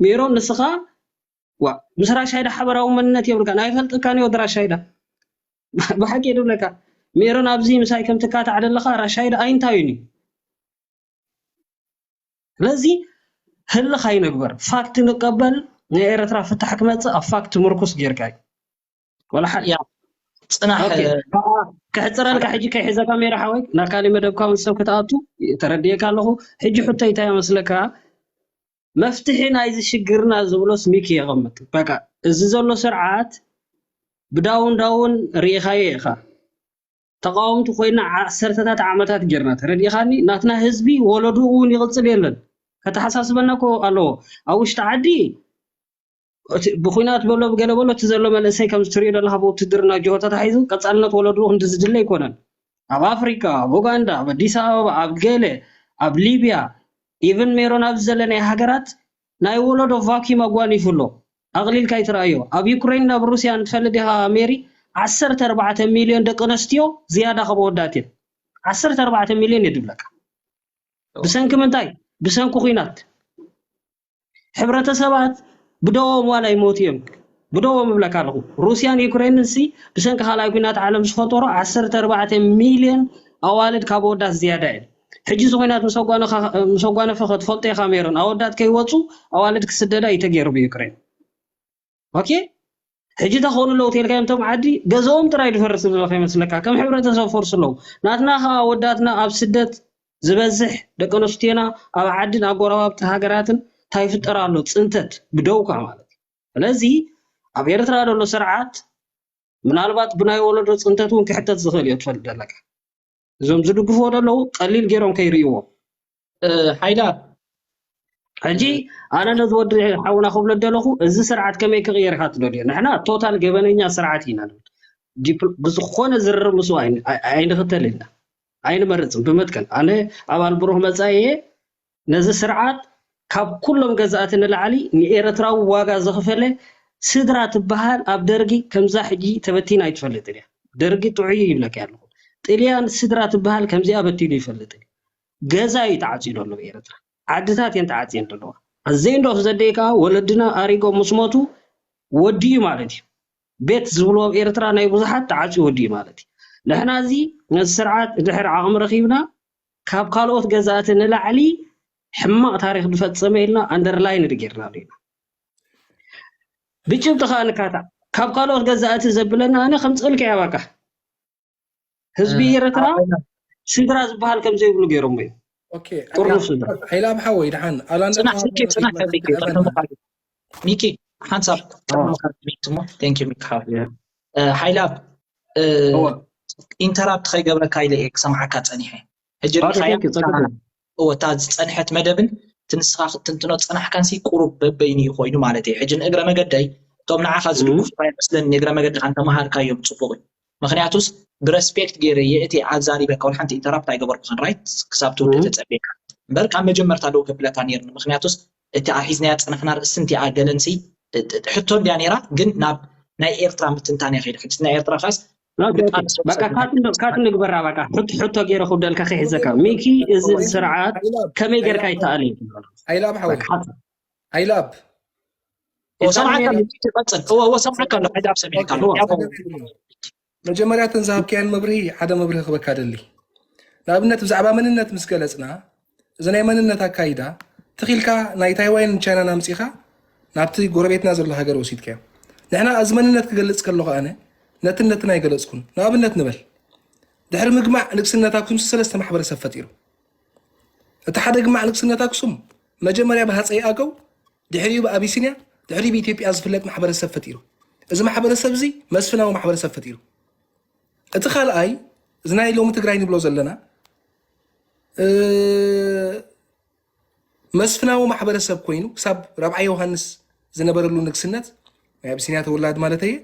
ሜሮን ንስኻ ዋ ምስ ራሻይዳ ሓበራዊ መንነት የብልካን ኣይፈልጥካን እየ ወዲ ራሻይዳ ብሓቂ ድብለካ ሜሮን ኣብዚ ምሳይ ከም ትካታዕ ደለኻ ራሻይዳ ኣይንታዩን እዩ ስለዚ ህልኽ ኣይንግበር ፋክት ንቀበል ናይ ኤረትራ ፍታሕ ክመፅእ ኣብ ፋክት ምርኩስ ጌርካ እዩ ወላ ሓ- ያ ጽናሕ ኦኬ፣ ከኣ ክሕጽረልካ ሕጂ ከይሕዘካ ሜራ ሓወይ ናብ ካሊእ መደብካ እውን ሰብ ክትኣቱ ተረድኤካ ኣለኹ ሕጂ ሕቶይ እንታይ መስለካ መፍትሒ ናይዚ ሽግርና ዝብሎስ ሚኪ የቐምጥ በቃ እዚ ዘሎ ስርዓት ብዳውን ዳውን ርኢኻዮ ኢኻ ተቃወምቲ ኮይና ዓሰርተታት ዓመታት ጌርና ተረዲኻኒ ናትና ህዝቢ ወለዱ እውን ይቕፅል የለን ከተሓሳስበና ኮ ኣለዎ ኣብ ውሽጢ ዓዲ ብኩናት በሎ ብገለ በሎ እቲ ዘሎ መንእሰይ ከም ትሪኦ ዘለካ ብውትድርና ጅሆ ተታሒዙ ቀፃልነት ወለድኡ ክንዲ ዝድለ ኣይኮነን ኣብ ኣፍሪካ ኣብ ኡጋንዳ ኣብ ኣዲስ ኣበባ ኣብ ገለ ኣብ ሊብያ ኢቨን ሜሮን ኣብዚ ዘለናይ ሃገራት ናይ ወለዶ ቫኪም ኣጓኒፉ ኣሎ ኣቕሊልካ ይትረኣዮ ኣብ ዩክሬን ናብ ሩስያ ንትፈልጥ ዲኻ ሜሪ ዓሰርተ ኣርባዕተ ሚልዮን ደቂ ኣነስትዮ ዝያዳ ካብ ኣወዳት እየን ዓሰርተ ኣርባዕተ ሚልዮን እየ ድብለካ ብሰንኪ ምንታይ ብሰንኪ ኩናት ሕብረተሰባት ብደዎም ዋላ ይሞቱ እዮም ብደዎም እብለካ ኣለኹ ሩስያን ዩክሬንን ሲ ብሰንኪ ካልኣይ ኩናት ዓለም ዝፈጠሮ ዓሰርተ ኣርባዕተ ሚልዮን ኣዋልድ ካብ ኣወዳት ዝያዳ እየን ሕጂ እዚ ኩናት ምስ ኣጓነፈ ክትፈልጦ ኢኻ ሜሮን ኣወዳት ከይወፁ ኣዋልድ ክስደዳ እዩ ተገይሩ ብዩክሬን ኦኬ ሕጂ እንታይ ክኾኑ ኣለዉ ተልካዮም እቶም ዓዲ ገዝኦም ጥራይ ዝፈርስ ዘሎ ከይመስለካ ከም ሕብረተሰብ ፈርሱ ኣለዉ ናትና ከዓ ኣወዳትና ኣብ ስደት ዝበዝሕ ደቂ ኣንስትዮና ኣብ ዓድን ኣጎራባብቲ ሃገራትን እንታይ ይፍጠር ኣሎ ፅንተት ብደውካ ማለት እዩ ስለዚ ኣብ ኤርትራ ዘሎ ስርዓት ምናልባት ብናይ ወለዶ ፅንተት እውን ክሕተት ዝኽእል እዩ ትፈልጥ ዘለካ እዞም ዝድግፍዎ ዘለዉ ቀሊል ገይሮም ከይርእይዎ ሓይላ ሕጂ ኣነ ነዚ ወዲ ሓውና ክብሎ ዘለኹ እዚ ስርዓት ከመይ ክቕየር ኢኻ ትደልዮ ንሕና ቶታል ገበነኛ ስርዓት ኢና ብዝኾነ ዝርርብ ምስኡ ኣይንኽተል ኢና ኣይንመርፅን ብመትከል ኣነ ኣባል ብሩህ መፃኢ እየ ነዚ ስርዓት ካብ ኩሎም ገዛእቲ ንላዕሊ ንኤረትራዊ ዋጋ ዘኽፈለ ስድራ ትበሃል ኣብ ደርጊ ከምዛ ሕጂ ተበቲና ኣይትፈልጥን እያ ደርጊ ጥዑይ ይብለካ ኣለኹ ጥልያን ስድራ ትበሃል ከምዚኣ በቲኑ ይፈልጥን ገዛ እዩ ተዓፅዩ ዘሎ ኤረትራ ዓድታት እየን ተዓፅየን ዘለዋ ኣዘይ እንዶ ዘደይ ከዓ ወለድና ኣሪጎም ምስ ሞቱ ወዲኡ ማለት እዩ ቤት ዝብሎ ኣብ ኤርትራ ናይ ብዙሓት ተዓፅዩ ወዲኡ ማለት እዩ ንሕና እዚ ነዚ ስርዓት ድሕር ዓቕሚ ረኪብና ካብ ካልኦት ገዛእቲ ንላዕሊ ሕማቕ ታሪክ ዝፈፀመ ኢልና ኣንደርላይን ጌርናሉ ኢና ብጭብጢ ከዓ ንካታዕ ካብ ካልኦት ገዛእቲ ዘብለና ኣነ ከምፅእልካ እያ በቃ ህዝቢ ኤርትራ ስድራ ዝበሃል ከም ዘይብሉ ገይሮሞ እዩ ጥሩፍ ስድራ ሀይላብ ሓወይ ድሓን ኣላንዳ ጽናሕ ስኪ ጽናሕ ተብሊኪ ቅድሚ ምኻድ ሚኪ ሓንሳብ ቅድሚ ምኻድ ሚኪ እሞ thank you ሚኪ ሓወይ ሓይላብ ኢንተራፕት ከይገብረካ ኢለ እየ ክሰምዓካ ጸኒሐ ሕጂ ሪኻያ እወ እታ ዝጸንሐት መደብን እቲ ንስኻ ክትትንትኖ ዝጸናሕካንሲ ቁሩብ በበይኑ እዩ ኮይኑ ማለት እየ ሕጂ ንእግረ መገደይ እቶም ንዓኻ ዝድግፉ ኣይመስለኒ ንእግረ መገድኻ እንተመሃርካዮም ጽቡቕ እዩ ምኽንያቱስ ብረስፔክት ገይረ የእትየ ኣዛሪበካ ወላ ሓንቲ ኢንተራፕት ኣይገበርኩኻን ራይት ክሳብ ትውድእ ተጸብየካ እምበር ካብ መጀመርታ ደው ከብለካ ነይርኒ ምኽንያቱስ እቲ ኣሒዝናያ ዝጸናሕና ርእሲ እንቲኣ ገለንሲ ሕቶ እንድያ ነይራ ግን ናብ ናይ ኤርትራ ምትንታን እያ ከይደ ሕጂ ናይ ኤርትራ ኻስ በቃ ካት ንግበራ በቃ ሕቶ ገይረ ክብደልካ ከይሕዘካ ሚኪ እዚ ስርዓት ከመይ ገይርካ ይተኣል እዩ ኣይላብ ሓወይ ኣይላብ ሰምዓካ ቀጽል እወ ሰምዓካ ኣሎ ሕዳብ ሰሚዕካ ኣሎ መጀመርያ እተን ዝሃብካያን መብርሂ ሓደ መብርሂ ክበካ ደሊ ንኣብነት ብዛዕባ መንነት ምስ ገለጽና እዚ ናይ መንነት ኣካይዳ ትኺልካ ናይ ታይዋይን ቻይናን ኣምጺኻ ናብቲ ጎረቤትና ዘሎ ሃገር ወሲድካዮ ንሕና እዚ መንነት ክገልጽ ከለኹ ኣነ ነትን ነትን ኣይገለጽኩን ንኣብነት ንበል ድሕሪ ምግማዕ ንግስነት ኣክሱም ሰለስተ ማሕበረሰብ ፈጢሩ እቲ ሓደ ግማዕ ንግስነት ኣክሱም መጀመርያ ብሃፀይ ኣገው ድሕሪኡ ብኣቢሲንያ ድሕሪኡ ብኢትዮጵያ ዝፍለጥ ማሕበረሰብ ፈጢሩ እዚ ማሕበረሰብ እዚ መስፍናዊ ማሕበረሰብ ፈጢሩ እቲ ካልኣይ እዚ ናይ ሎሚ ትግራይ ንብሎ ዘለና መስፍናዊ ማሕበረሰብ ኮይኑ ክሳብ ራብዓይ ዮሃንስ ዝነበረሉ ንግስነት ናይ ኣቢሲንያ ተወላድ ማለት እየ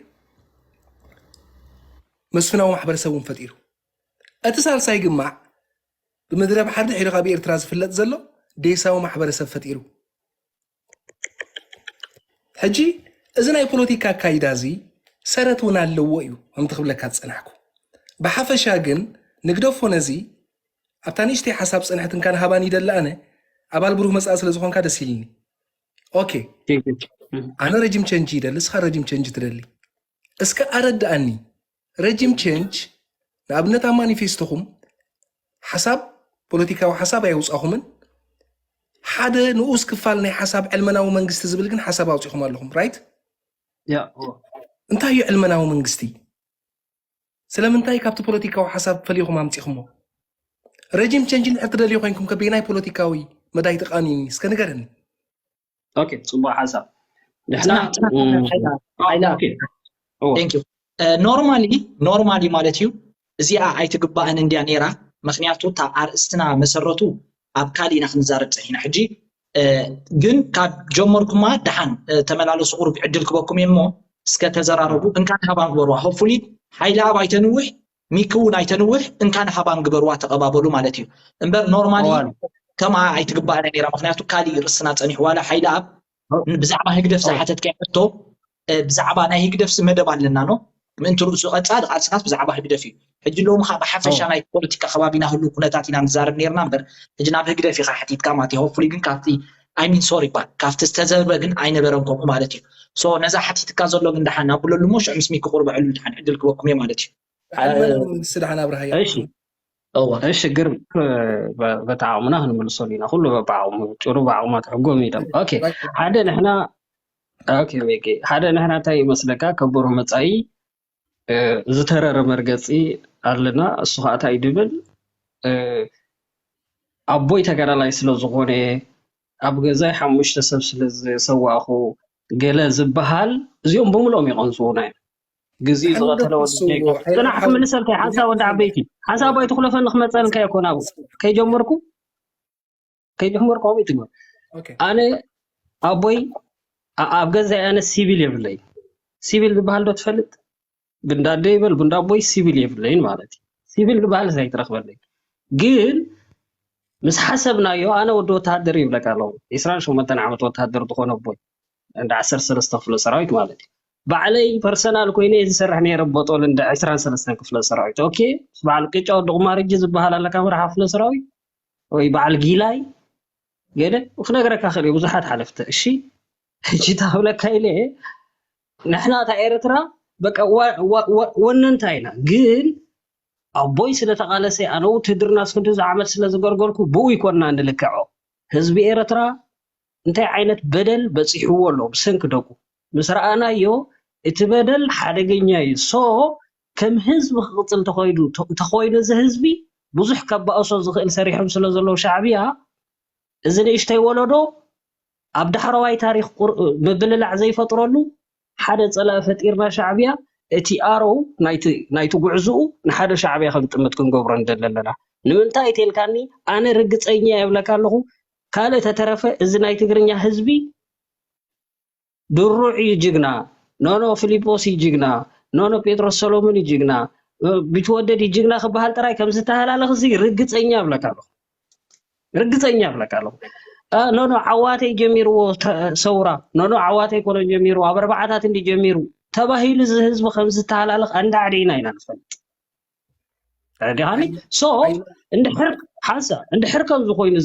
መስፍናዊ ማሕበረሰብ እውን ፈጢሩ እቲ ሳልሳይ ግማዕ ብምድረ ባሕሪ ድሒሩ ካብ ኤርትራ ዝፍለጥ ዘሎ ዴሳዊ ማሕበረሰብ ፈጢሩ ሕጂ እዚ ናይ ፖለቲካ ኣካይዳ እዚ ሰረት እውን ኣለዎ እዩ ከምቲ ክብለካ ዝፀናሕኩ ብሓፈሻ ግን ንግደፎ ነዚ ኣብታ ንእሽተይ ሓሳብ ፀንሕትንካ ንሃባን ይደሊ ኣነ ኣባል ብሩህ መፃኢ ስለ ዝኾንካ ደስ ኢልኒ okay ኣነ regime change ይደሊ እስኻ regime change ትደሊ እስከ ኣረድኣኒ regime change ንኣብነት ኣብ ማኒፌስቶኹም ሓሳብ ፖለቲካዊ ሓሳብ ኣየውፃኹምን ሓደ ንኡስ ክፋል ናይ ሓሳብ ዕልመናዊ መንግስቲ ዝብል ግን ሓሳብ ኣውፂኹም ኣለኹም right እንታይ እዩ ዕልመናዊ መንግስቲ ስለምንታይ ካብቲ ፖለቲካዊ ሓሳብ ፈሊኹም ኣምፂኹሞ regime change ንድሕር ትደልዩ ኮይንኩም ከበየናይ ፖለቲካዊ መዳይ ትቃንዩኒ እስከ ንገርኒ okay ፅቡቅ ሓሳብ ንሕና normally normally ማለት እዩ እዚኣ ኣይትግባእን እንድያ ነይራ ምክንያቱ እታ ኣርእስትና መሰረቱ ኣብ ካሊእ ኢና ክንዛረብ ፀኒሕና ሕጂ ግን ካብ ጀመርኩማ ደሓን ተመላለሱ ቁሩብ ዕድል ክበኩም እየ እሞ እስከ ተዘራረቡ እንካን ሃባን ግበርዋ hopefully ሓይለ ኣብ ኣይተንውሕ ሚኪ እውን ኣይተንውሕ እንካን ሃባን ግበርዋ ተቐባበሉ ማለት እዩ እምበር normally ከምኣ ኣይትግባእና ነይራ ምክንያቱ ካሊእ ርእስና ፀኒሑ ዋላ ሓይለ ኣብ ብዛዕባ ህግደፍ ዝሓተትካዮ ሕቶ ብዛዕባ ናይ ህግደፍሲ መደብ ኣለና ኖ ምእንቲ ርእሱ ቀፃሊ ቃልስናስ ብዛዕባ ህግደፍ እዩ ሕጂ ሎሚ ከዓ ብሓፈሻ ናይ ፖለቲካ ከባቢና ህሉ ኩነታት ኢና ንዛረብ ነርና እምበር ሕጂ ናብ ህግደፍ ኢካ ሓቲትካ ማለት እዩ hopefully ግን ካብቲ ኣይሚን ሶሪ ባ ካብቲ ዝተዘርበ ግን ኣይነበረን ከምኡ ማለት እዩ so ነዛ ሓቲትካ ዘሎ ግን ደሓን ኣብለሉ ሞ ሽዑ ምስ ሚኪ ቁርበዐሉ ደሓን ዕድል ክበኩም እየ ማለት እዩ መንግስቲ ደሓን ኣብርሃያ እሺ እሺ ግርም በቲ ዓቕምና ክንምልሰሉ ኢና ኩሉ በብዓቕሙ ጭሩ ብዓቕማ ትሕጎም ኢሎም okay ሓደ ንሕና okay ሓደ ንሕና እንታይ ይመስለካ ከበሩ መፃኢ ዝተረረ መርገፂ ኣለና እሱ ከዓ እንታይ ድብል ኣቦይ ተጋዳላይ ስለ ዝኾነ ኣብ ገዛይ ሓሙሽተ ሰብ ስለ ዝሰዋእኹ ገለ ዝበሃል እዚኦም ብምልኦም ይቐንስዉና እዮም ግዜ ዝቐተለ ወዲ ጀይኮብ ፅናሕ ክምልሰልካ ሓንሳብ ወዲ ዓበይቲ ሓንሳብ ኣባይቲ ኩለፈኒ ክመፀልካ ይኮን ኣብኡ ከይጀመርኩ ከይጀመርኩ ኣብኡ ትግበር ኣነ ኣቦይ ኣብ ገዛይ ኣነ ሲቪል የብለይ ሲቪል ዝበሃል ዶ ትፈልጥ ብንዳደ ይበል ብንዳቦይ ሲቪል የብለይን ማለት እዩ ሲቪል ዝበሃል ኣይትረክበለይ ግን ምስ ሓሰብናዮ ኣነ ወዲ ወተሃደር ይብለካ ኣለኹ ዒስራን ሸሞንተን ዓመት ወተሃደር ዝኾነ ኣቦይ እንዳ ዓሰርተ ሰለስተ ክፍለ ሰራዊት ማለት እዩ ባዕለይ ፐርሰናል ኮይነ ዝሰርሕ ነይረ ቦጦል እንዳ ዒስራን ሰለስተን ክፍለ ሰራዊት ኦኬ ምስ በዓል ቅጫ ወዲ ቁማርጂ ዝበሃል ኣለካ መርሓ ክፍለ ሰራዊት ወይ በዓል ጊላይ ገለ ክነግረካ ክእል ብዙሓት ሓለፍተ እሺ ሕጂ ታክብለካ ኢለ ንሕና እታ ኤርትራ በቃ ወነንታ ኢና ግን ኣቦይ ስለ ተቓለሰ ኣነ ውትህድርና ስክንድዚ ዓመት ስለ ዝገርገልኩ ብኡ ይኮንና ንልክዖ ህዝቢ ኤርትራ እንታይ ዓይነት በደል በፂሕዎ ኣሎ ብሰንኪ ደቁ ምስ ረኣናዮ እቲ በደል ሓደገኛ እዩ so ከም ህዝቢ ክቕፅል ተኾይኑ ተኾይኑ እዚ ህዝቢ ብዙሕ ከባእሶ ዝኽእል ሰሪሖም ስለ ዘለዉ ሻዕብያ እዚ ንእሽተይ ወለዶ ኣብ ዳሕረዋይ ታሪኽ ምብልላዕ ዘይፈጥረሉ ሓደ ፀላኢ ፈጢርና ሻዕብያ እቲ ኣሮው ናይቲ ጉዕዝኡ ንሓደ ሻዕብያ ከም ጥምት ክንገብሮ ንደሊ ኣለና ንምንታይ ተልካኒ ኣነ ርግፀኛ የብለካ ኣለኹ ካልእ ተተረፈ እዚ ናይ ትግርኛ ህዝቢ ድሩዕ እዩ ጅግና ኖኖ ፊሊጶስ እዩ ጅግና ኖኖ ጴጥሮስ ሰሎሙን እዩ ጅግና ቢትወደድ እዩ ጅግና ክበሃል ጥራይ ከም ዝተሃላለኽ እዚ ርግፀኛ እብለካ ኣለኹ ርግፀኛ እብለካ ኣለኹ ኖኖ ዓዋተይ ጀሚርዎ ሰውራ ኖኖ ዓዋተይ ኮነ ጀሚርዎ ኣብ ኣርባዓታት እንዲ ጀሚሩ ተባሂሉ እዚ ህዝቢ ከም ዝተሃላለኽ ኣንዳዕዲና ኢና ንፈልጥ ተረዲኻኒ so እንድሕር ሓንሳ እንድሕር ከም ዝኾይኑ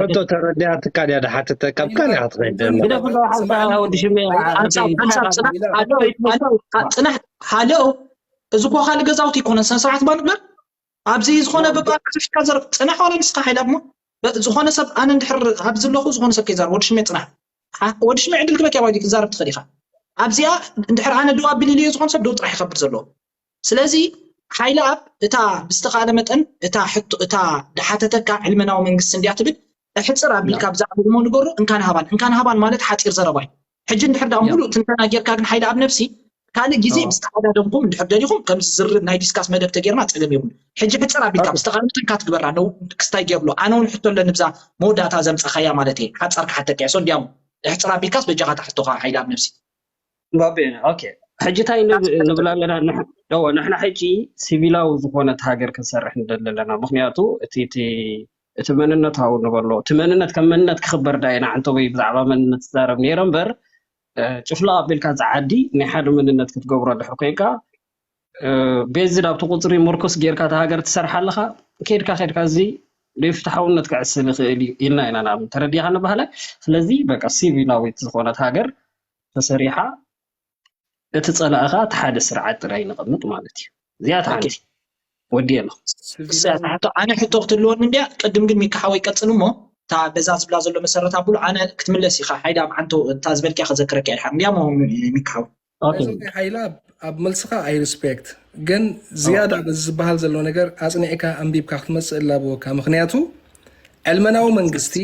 ሕቶ ተረዲኣትካ ድያ ድሓተተ ካብ ካልእ ክትኸይድ ግደፍ እንዶ ሓንሳ ወዲ ሽሜ ፅናሕ ሃለው እዚ እኮ ካልእ ገዛውቲ ይኮነ ስነ ስርዓት ባ ንግበር ኣብዚ ዝኾነ በቃ ክፍሽካ ዘር ፅናሕ ዋላ ንስካ ሓይላ እሞ ዝኾነ ሰብ ኣነ እንድሕር ኣብዚ ኣለኹ ዝኾነ ሰብ ከይዛር ወዲ ሽሜ ፅናሕ ወዲ ሽሜ ዕድል ክበክ ያባይ ክዛረብ ትኽእል ኢኻ ኣብዚኣ እንድሕር ኣነ ደው ኣቢል ኢልዮ ዝኾነ ሰብ ደው ጥራሕ ይኸብድ ዘለዎ ስለዚ ሓይለ ኣብ እታ ብዝተኻእለ መጠን እታ ሕቶ እታ ድሓተተካ ዕልመናዊ መንግስቲ እንድያ ትብል እሕፅር ኣቢልካ ብዛዕባ እሞ ንገሮ እንካን ሃባን እንካን ሃባን ማለት ሓፂር ዘረባ እዩ ሕጂ እንድሕር ዳ ሙሉእ ትንተና ጌርካ ግን ሓይለ ኣብ ነብሲ ካልእ ግዜ ብዝተሓዳደምኩም እንድሕር ደሊኹም ከምዚ ዝርብ ናይ ዲስካስ መደብ ተጌርና ፀገም የብሉ ሕጂ ሕፅር ኣቢልካ ብዝተኻእለ መጠን ካትግበራ ነው ክስታይ ጌብሎ ኣነ እውን ሕቶ ኣለኒ ብዛ መወዳእታ ዘምፀኻያ ማለት እየ ሓፃር ክሓተካ እየ so እንዲያም እሕፅር ኣቢልካስ በጃኻ እታ ሕቶኻ ሓይለ ኣብ ነብሲ ባቤ ኦኬ ሕጂ እንታይ ንብል ኣለና ንሕና ሕጂ ሲቪላዊ ዝኾነት ሃገር ክንሰርሕ ንደሊ ኣለና ምክንያቱ እቲ እቲ መንነታዊ ንበሎ እቲ መንነት ከም መንነት ክኽበር ዳይና ዕንተወይ ብዛዕባ መንነት ትዛረብ ነይረ እምበር ጭፍላ ኣቢልካ ዝዓዲ ናይ ሓደ መንነት ክትገብሮ ድሕር ኮይንካ ቤዚ ናብቲ ቁፅሪ ምርኩስ ጌርካ እቲ ሃገር ትሰርሕ ኣለካ ከድካ ከድካ እዚ ብፍትሓውነት ክዕስል ይኽእል እዩ ኢልና ኢና ንኣምን። ተረዲኻ ንባህላይ? ስለዚ በቃ ሲቪላዊት ዝኾነት ሃገር ተሰሪሓ እቲ ጸላእኻ እቲ ሓደ ስርዓት ጥራይ ነቐምጥ ማለት እዩ። እዚኣ እታ ሓንቲ ወዲ ኣለኹ። ክሳት ሕቶ ኣነ ሕቶ ክትህልወኒ እንድያ። ቅድም ግን ሚካ ሓወይ ቀጽል እሞ እታ በዛ ዝብላ ዘሎ መሰረት ኣብሉ ኣነ ክትምለስ ኢኻ ሓይዳ ዓንቶ እታ ዝበልክያ ከዘክረካ ኢልሓ እንድያ ሞ ሚካ ሓወይ ኦኬ ሓይላ ኣብ መልስኻ ኣይ ሪስፔክት ግን ዝያዳ በዚ ዝበሃል ዘሎ ነገር ኣፅኒዕካ ኣንቢብካ ክትመፅእ እላበወካ። ምክንያቱ ዕልመናዊ መንግስቲ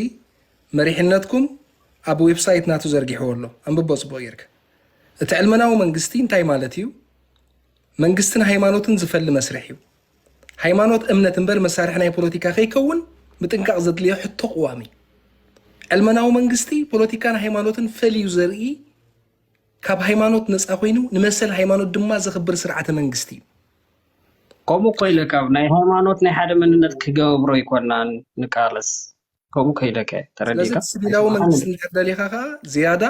መሪሕነትኩም ኣብ ዌብሳይት ናቱ ዘርጊሕዎ ኣሎ። ኣንብቦ ፅቡቅ ጌርካ። እቲ ዕልመናዊ መንግስቲ እንታይ ማለት እዩ? መንግስትን ሃይማኖትን ዝፈሊ መስርሕ እዩ። ሃይማኖት እምነት እምበር መሳርሒ ናይ ፖለቲካ ከይከውን ምጥንቃቕ ዘድልዮ ሕቶ ቅዋም እዩ። ዕልመናዊ መንግስቲ ፖለቲካን ሃይማኖትን ፈልዩ ዘርኢ ካብ ሃይማኖት ነፃ ኮይኑ ንመሰል ሃይማኖት ድማ ዘኽብር ስርዓተ መንግስቲ እዩ። ከምኡ እኮ ኢለካ ናይ ሃይማኖት ናይ ሓደ መንነት ክገብሮ ኣይኮናን ንቃለስ ከምኡ ከይደከ ስለዚ ተረዲካ ስቢላዊ መንግስቲ እንድሕር ደሊኻ ከዓ ዝያዳ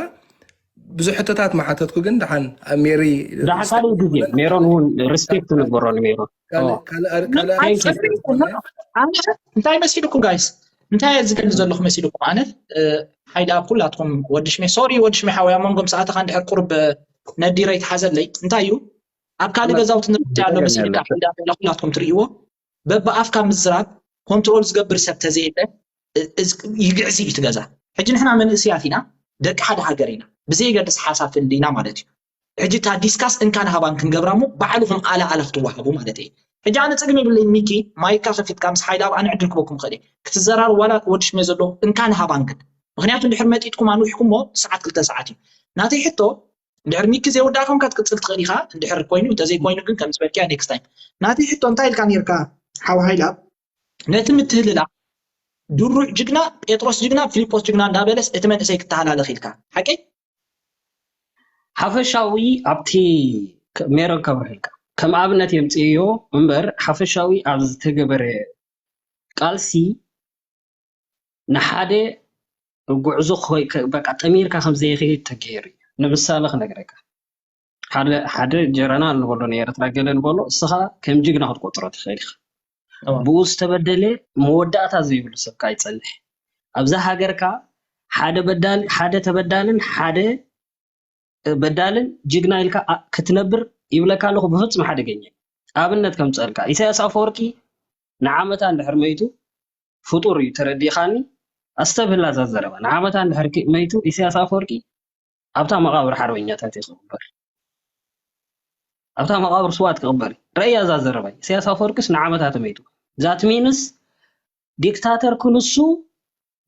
ብዙሕ ሕቶታት መሓተትኩ ግን ደሓን ኣብ ሜሪ ደሓን ካልእ ግዜ ሜሮን እውን ሪስፔክት ንግበሮ ንሜሮን ካልእ ካልእ ኣር- ካልእ ኣር- Thank you. ኣነ እንታይ መሲልኩም ጋይስ እንታይ ዝደሊ ዘለኹ መሲልኩም ኣነ ሓይዳ ኣብ ኩላትኩም ወድሽሜ ሶሪ ወድሽሜ ሓወይ ኣብ መንጎም ሰዓትኻ እንድሕር ቁርብ ነዲረ ይትሓዘለይ እንታይ እዩ ኣብ ካልእ ገዛውቲ ንርዳ ኣሎ መሲልካ ሓይዳ ኩላትኩም ትርእይዎ በብኣፍካ ምዝራብ ኮንትሮል ዝገብር ሰብ ተዘየለ ይግዕዚ እዩ ትገዛ ሕጂ ንሕና መንእስያት ኢና ደቂ ሓደ ሃገር ኢና ብዘይገድስ ሓሳብ ፍልድ ኢና ማለት እዩ ሕጂ እታ ዲስካስ እንካን ሃባን ክንገብራ እሞ ባዕልኹም ኣለ ኣለ ክትወሃቡ ማለት እየ ሕጂ ኣነ ፀገም የብለይ ሚኪ ማይካ ከፊትካ ምስ ሓይል ኣብ ኣነ ዕድል ክበኩም ክእል ክትዘራር ዋላ ወድሽመ ዘሎ እንካን ሃባን ግን ምክንያቱ እንድሕር መጢጥኩም ኣንዊሕኩም ሞ ሰዓት ክልተ ሰዓት እዩ ናተይ ሕቶ እንድሕር ሚኪ ዘይወዳእኩም ክትቅፅል ትኽእል ኢኻ እንድሕር ኮይኑ እንተዘይኮይኑ ግን ከም ዝበልክያ ኔክስት ታይም ናተይ ሕቶ እንታይ ኢልካ ነርካ ሓው ሃይላ ነቲ ምትህልላ ድሩዕ ጅግና ጴጥሮስ ጅግና ፊልጶስ ጅግና እንዳበለስ እቲ መንእሰይ ክተሃላለኽ ኢልካ ሓቀይ ሓፈሻዊ ኣብቲ ሜሮን ከብርህልካ ከም ኣብነት የምፅእዮ እምበር ሓፈሻዊ ኣብ ዝተገበረ ቃልሲ ንሓደ ጉዕዞ በቃ ጠሚርካ ከም ዘይኽእል ተገይሩ እዩ ንምሳሌ ክነግረካ ሓደ ሓደ ጀረናል ንበሎ ንኤርትራ ገለ ንበሎ እስኻ ከም ጅግና ክትቆፅሮ ትኽእል ኢኻ ብኡ ዝተበደለ መወዳእታ ዘይብሉ ሰብ ከዓ ይፀንሕ ኣብዛ ሃገር ከዓ ሓደ በዳሊ ሓደ ተበዳልን ሓደ በዳልን ጅግና ኢልካ ክትነብር ይብለካ ኣለኹ ብፍፁም ሓደገኛ ኣብነት ከምፀልካ ኢሳያስ ኣፈወርቂ ንዓመታ እንድሕር መይቱ ፍጡር እዩ ተረዲእኻኒ ኣስተብህላ እዛ ዘረባ ንዓመታ እንድሕር መይቱ ኢሳያስ ኣፈወርቂ ኣብታ መቃብር ሓርበኛታት እዩ ክቕበር ኣብታ መቃብር ስዋት ክቕበር እዩ ረእያ እዛ ዘረባ ኢሳያስ ኣፈወርቂስ ንዓመታት መይቱ that means ዲክታተር ክንሱ